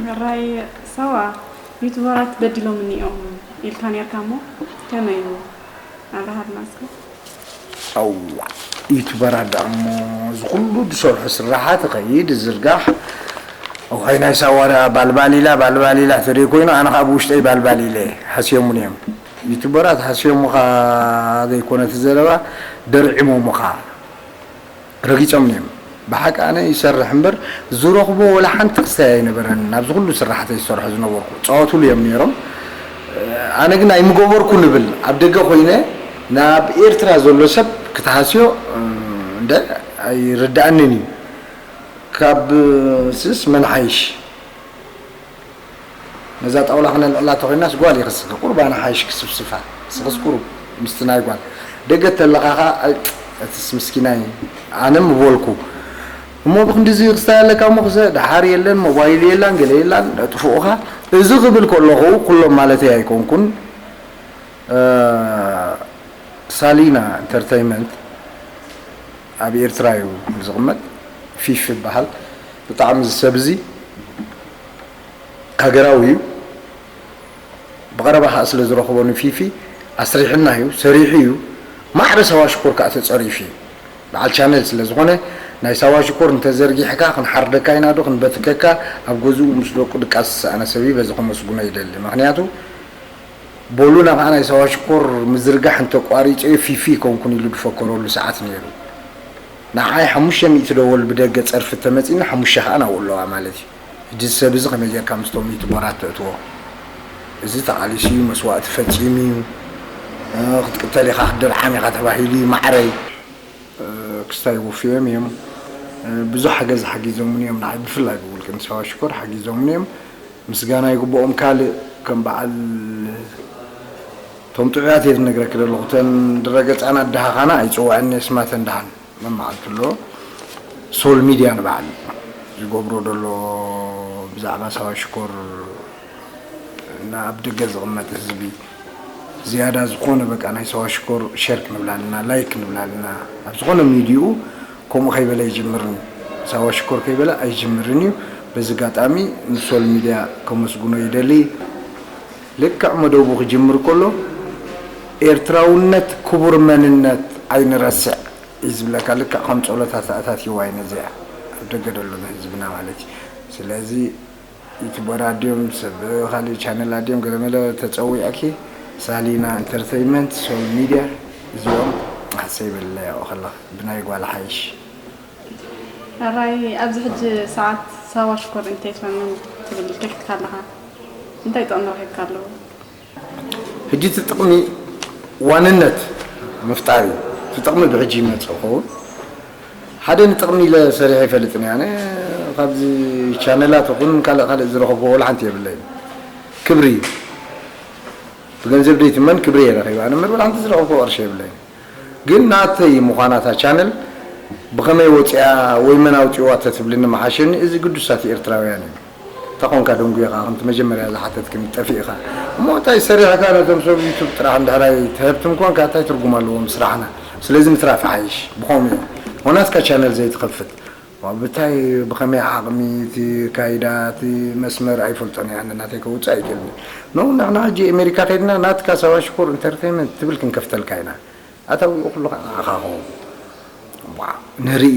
ሕራይ ሳዋ፣ ዩቱበራት በዲሎም እኒኦም ኢልካ ነርካ እሞ ከመይ እዩ? ኣብርሃልና እስከ። ኣዋ፣ ዩቱበራት ደኣ እሞ እዚ ኩሉ ዝሰርሑ ስራሓት ይኸይድ ይዝርጋሕ። እዋይ ናይ ሳዋ ደኣ ባልባል ኢላ፣ ባልባል ኢላ ተደይ ኮይኑ፣ ኣነ ኸኣ ብውሽጠይ ባልባል ኢለ፣ ሃስዮሙኒ እዮም። ዩቱበራት ሃስዮሙኻ ዘይኮነ እቲ ዘረባ፣ ደርዒሞሙኻ። ረጊጾምኒ እዮም። ብሓቂ ኣነ ይሰርሕ እምበር ዝረኽቦ ወላ ሓንቲ ክስታይ ኣይነበረን። ናብዚ ኩሉ ስራሓተይ ዝሰርሑ ዝነበርኩ ጻወቱሉ እዮም ነይሮም። ኣነ ግን ኣይምገበርኩን እብል። ኣብ ደገ ኮይነ ናብ ኤርትራ ዘሎ ሰብ ክትሃስዮ፣ እንደ ኣይርድኣንን እዩ። ካብ ስስ መን ሓይሽ? ነዛ ጣውላ ክነልዕላ ተኾይናስ ጓል ይኽስከ፣ ቁሩብ ኣነ ሓይሽ ክስፍስፋ፣ ስኽስ ቁሩብ ምስቲ ናይ ጓል። ደገ ተለኻ ኸኣ፣ ኣይ፣ እትስ ምስኪናይ፣ ኣነ ምበልኩ። እሞ ብኽንድዚ ክስታይ ኣለካ እሞ ክሰ፣ ደሓር የለን፣ ሞባይል የላን፣ ገለ የላን፣ ኣጥፍኡኻ። እዚ ክብል ከለኹ፣ ኩሎም ማለተይ ኣይኮንኩን። እ፣ ሳሊና ኢንተርተይመንት ኣብ ኤርትራ እዩ ዝቕመጥ፣ ፊፍ ይበሃል። ብጣዕሚ እዚ ሰብ እዚ ሃገራዊ እዩ። ብቐረባ ኸኣ ስለ ዝረኽቦ ንፊፊ ኣስሪሕና እዩ፣ ሰሪሑ እዩ። ማዕረ ሳዋ ሽኮር ከኣ ተጸሪፉ እዩ። በዓል ቻነል ስለ ዝኾነ፣ ናይ ሳዋ ሽኮር እንተዘርጊሕካ ክንሓርደካ ኢና ዶ ክንበትከካ፣ ኣብ ገዝኡ ምስ ደቁ ድቃስ ዝሰኣነ ሰብ እዩ። በዚ ከመስግኖ ይደሊ። ምኽንያቱ፣ ቦሉና ኸዓ ናይ ሳዋ ሽኮር ምዝርጋሕ እንተቋሪጸዮ ፊፊ ይከውንኩን ኢሉ ዝፈከረሉ ሰዓት ነይሩ። ንዓይ ሓሙሽተ ሚእቲ ደወል ብደገ ጸርፊ ተመጺኒ ሓሙሽተ ከኣ ናብኡ ኣለዋ ማለት እዩ። ሕጂ እዚ ሰብ እዚ ከመይ ጌርካ ምስቶም ዩቱበራት ተእትዎ? እዚ ተቓሊሱ እዩ፣ መስዋእቲ ፈጺሙ እዩ። እ፣ ክትቅተል ኢኻ፣ ክትድርዓም ኢኻ ተባሂሉ እዩ። ማዕረይ፣ እ፣ ክስታይ ወፍዮም እዮም። እ፣ ብዙሕ ሓገዝ ሓጊዞምኒ እዮም። ንዓይ ብፍላይ ብውልቂ ንሳዋ ሽኮር ሓጊዞምኒ እዮም። ምስጋና ይግብኦም። ካልእ ከም በዓል እቶም ጥዑያት እየ ዝነግረኪ ዘለኹ። እተን ድረገጻና ድሃኻና ኣይጽውዐኒ ስማተን ደሓን መመዓልቲ ኣሎ። ሶል ሚድያ ንባዕሉ ዝገብሮ ዘሎ ብዛዕባ ሳዋ ሽኮር ናብ ደገ ዝቕመጥ ህዝቢ ዝያዳ ዝኾነ በቃ ናይ ሳዋ ሽኮር ሸር ክንብላ ኣለና፣ ላይክ ክንብላ ኣለና። ኣብ ዝኾነ ሚድይኡ ከምኡ ከይበለ ኣይጅምርን እዩ። ሳዋ ሽኮር ከይበለ ኣይጅምርን እዩ። በዚ ኣጋጣሚ ንሶል ሚድያ ከመስግኖ ይደሊ። ልክዕ መደቡ ክጅምር ከሎ ኤርትራውነት ክቡር መንነት ኣይንረስዕ እዩ ዝብለካ። ልክዕ ከም ጸሎት ኣተኣታትይዋ እዩ ነዚኣ ኣብ ደገ ደሎ ንህዝብና ማለት እዩ። ስለዚ ዩቱበር ኣድዮም ሰብ ካልእ ቻነል ኣድዮም ገለመለ ተጸዊዕኪ ሳሊና ኢንተርተይንመንት ሶል ሚድያ እዚኦም ኣሰይ በለያ ከለኽ ብናይ ጓል ሓይሽ ሕራይ ኣብዚ ሕጂ ሰዓት ሳዋ ሽኮር ኢንተርተይንመንት ትብል ከፊትካ ኣለኻ እንታይ ጥቕሚ ረኺብካ ኣለዎ? ሕጂ እቲ ጥቕሚ ዋንነት ምፍጣር እዩ። እቲ ጥቕሚ ብሕጂ ይመጽእ ክኸውን ሓደ ንጥቕሚ ኢለ ሰሪሐ ይፈልጥን እየ። ኣነ ካብዚ ቻነላት ይኹን ካልእ ካልእ ዝረኸብኩ ወላ ሓንቲ የብለይን። ክብሪ እዩ። ብገንዘብ ደይትመን ክብሪ እየ ረኺበ። ኣነ እምበር ወላ ሓንቲ ዝረኸብኩ ቅርሺ የብለይን። ግን ናተይ ምዃና እታ ቻነል ብኸመይ ወፂኣ ወይ መን ኣውፂዋ ተትብልኒ መሓሸኒ። እዚ ግዱሳት ኤርትራውያን እዩ። ተኾንካ ደንጉ ኢኻ ከምቲ መጀመርያ ዝሓተትክኒ ጠፊእኻ እሞ እንታይ ሰሪሕካ ነቶም ሰብ ዩቱብ ጥራሕ እንድሕራይ ትህብትም ኮንካ እንታይ ትርጉም ኣለዎም ስራሕና ስለዚ ምትራፍ ይሓይሽ ብኸምኡ እዩ ሆናትካ ቻነል ዘይትኸፍት ብታይ ብኸመይ ዓቕሚ እቲ ካይዳ እቲ መስመር ኣይፈልጦን እየ ኣነ ናተይ ከውፅእ ኣይክእልን ኖ ንሕና ሕጂ ኣሜሪካ ከይድና ናትካ ሳዋ ሽኮር ኢንተርቴይንመንት ትብል ክንከፍተልካ ኢና ኣታዊኡ ኩሉ ከዓ ንዓኻ ኸውን ንርኢ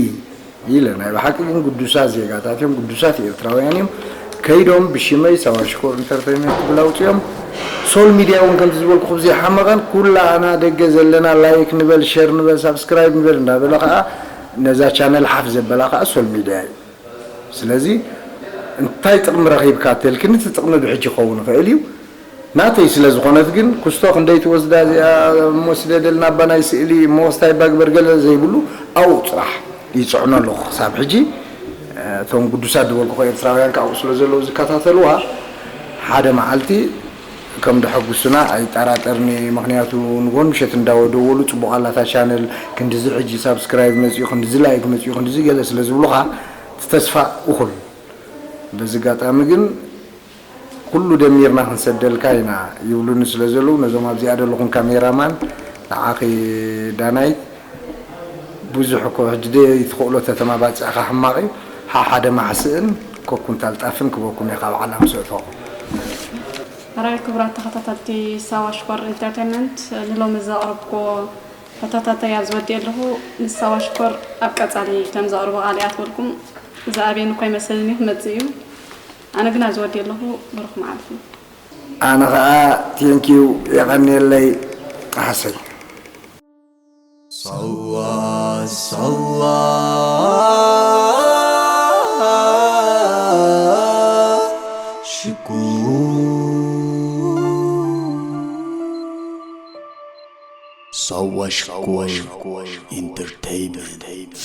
ኢለ ናይ ብሓቂ ግን ግዱሳት ዜጋታት እዮም ግዱሳት ኤርትራውያን እዮም ከይዶም ብሽመይ ሳዋ ሽኮር ኢንተርተይንመንት ትብል ኣውፅኦም ሶል ሚድያ እውን ከምዚ ዝበልኩ ዘይሓመቐን ኩላና ደገ ዘለና ላይክ ንበል ሸር ንበል ሳብስክራይብ ንበል እንዳበለ ከዓ ነዛ ቻነል ሓፍ ዘበላ ከዓ ሶል ሚድያ እዩ ስለዚ እንታይ ጥቕሚ ረኺብካ ተልክኒ እቲ ጥቕሚ ብሕጂ ክኸውን ይኽእል እዩ ናተይ ስለ ዝኾነት ግን ኩስቶ ክንደይ ትወስዳ እዚኣ እሞ ስደደልና ኣባ ናይ ስእሊ እሞ ወስታይ ባግበር ገለ ዘይብሉ ኣብኡ ጥራሕ ይፅዕኖ ኣለኹ ክሳብ ሕጂ እቶም ግዱሳት ዝበልኩ ኤርትራውያን ካብኡ ስለ ዘለዉ ዝከታተልዋ ሓደ መዓልቲ ከም ደሐጉሱና ኣይጠራጠርኒ ምክንያቱ ንጎን ምሸት እንዳወደወሉ ፅቡቕ ኣላታ ቻነል ክንድዚ ሕጂ ሳብስክራይብ መፅኡ ክንድዚ ላይክ መፅኡ ክንድዚ ገለ ስለ ዝብሉኻ ተስፋ እኹል በዚ ኣጋጣሚ ግን ኩሉ ደሚርና ክንሰደልካ ኢና ይብሉኒ ስለ ዘለዉ ነዞም ኣብዚኣ ዘለኹም ካሜራማን ንዓኺ ዳናይት ብዙሕ እኮ ሕጂ ደይ ትኽእሎ ተተማባፅዕኻ ሕማቕ እዩ ሓሓደ ማሕስእን ኮኩንታል ጣፍን ክበኩም እየ ካብ ዓላ ምስ እተኹም ሕራይ ክቡራት ተኸታተልቲ ሳዋ ሽኮር ኢንተርቴንመንት ንሎሚ ዘቕረብኩዎ ሕቶታተይ ኣብ ዝወዲ ኣለኹ ንሳዋ ሽኮር ኣብ ቀፃሊ ከም ዘቕርቦ ቃል እያ ትበልኩም ዝኣብየኒ እኳ ይመስለኒ ክመፅእ እዩ ኣነ ግና ዝወዲ ኣለኹ ብሩኽ መዓልቲ ኣነ ኸዓ ቴንኪው የቐንየለይ ኣሕሰይ ሳዋ ሳዋ ሽኮር ሳዋ ሽኮር ኢንተርተይንመንት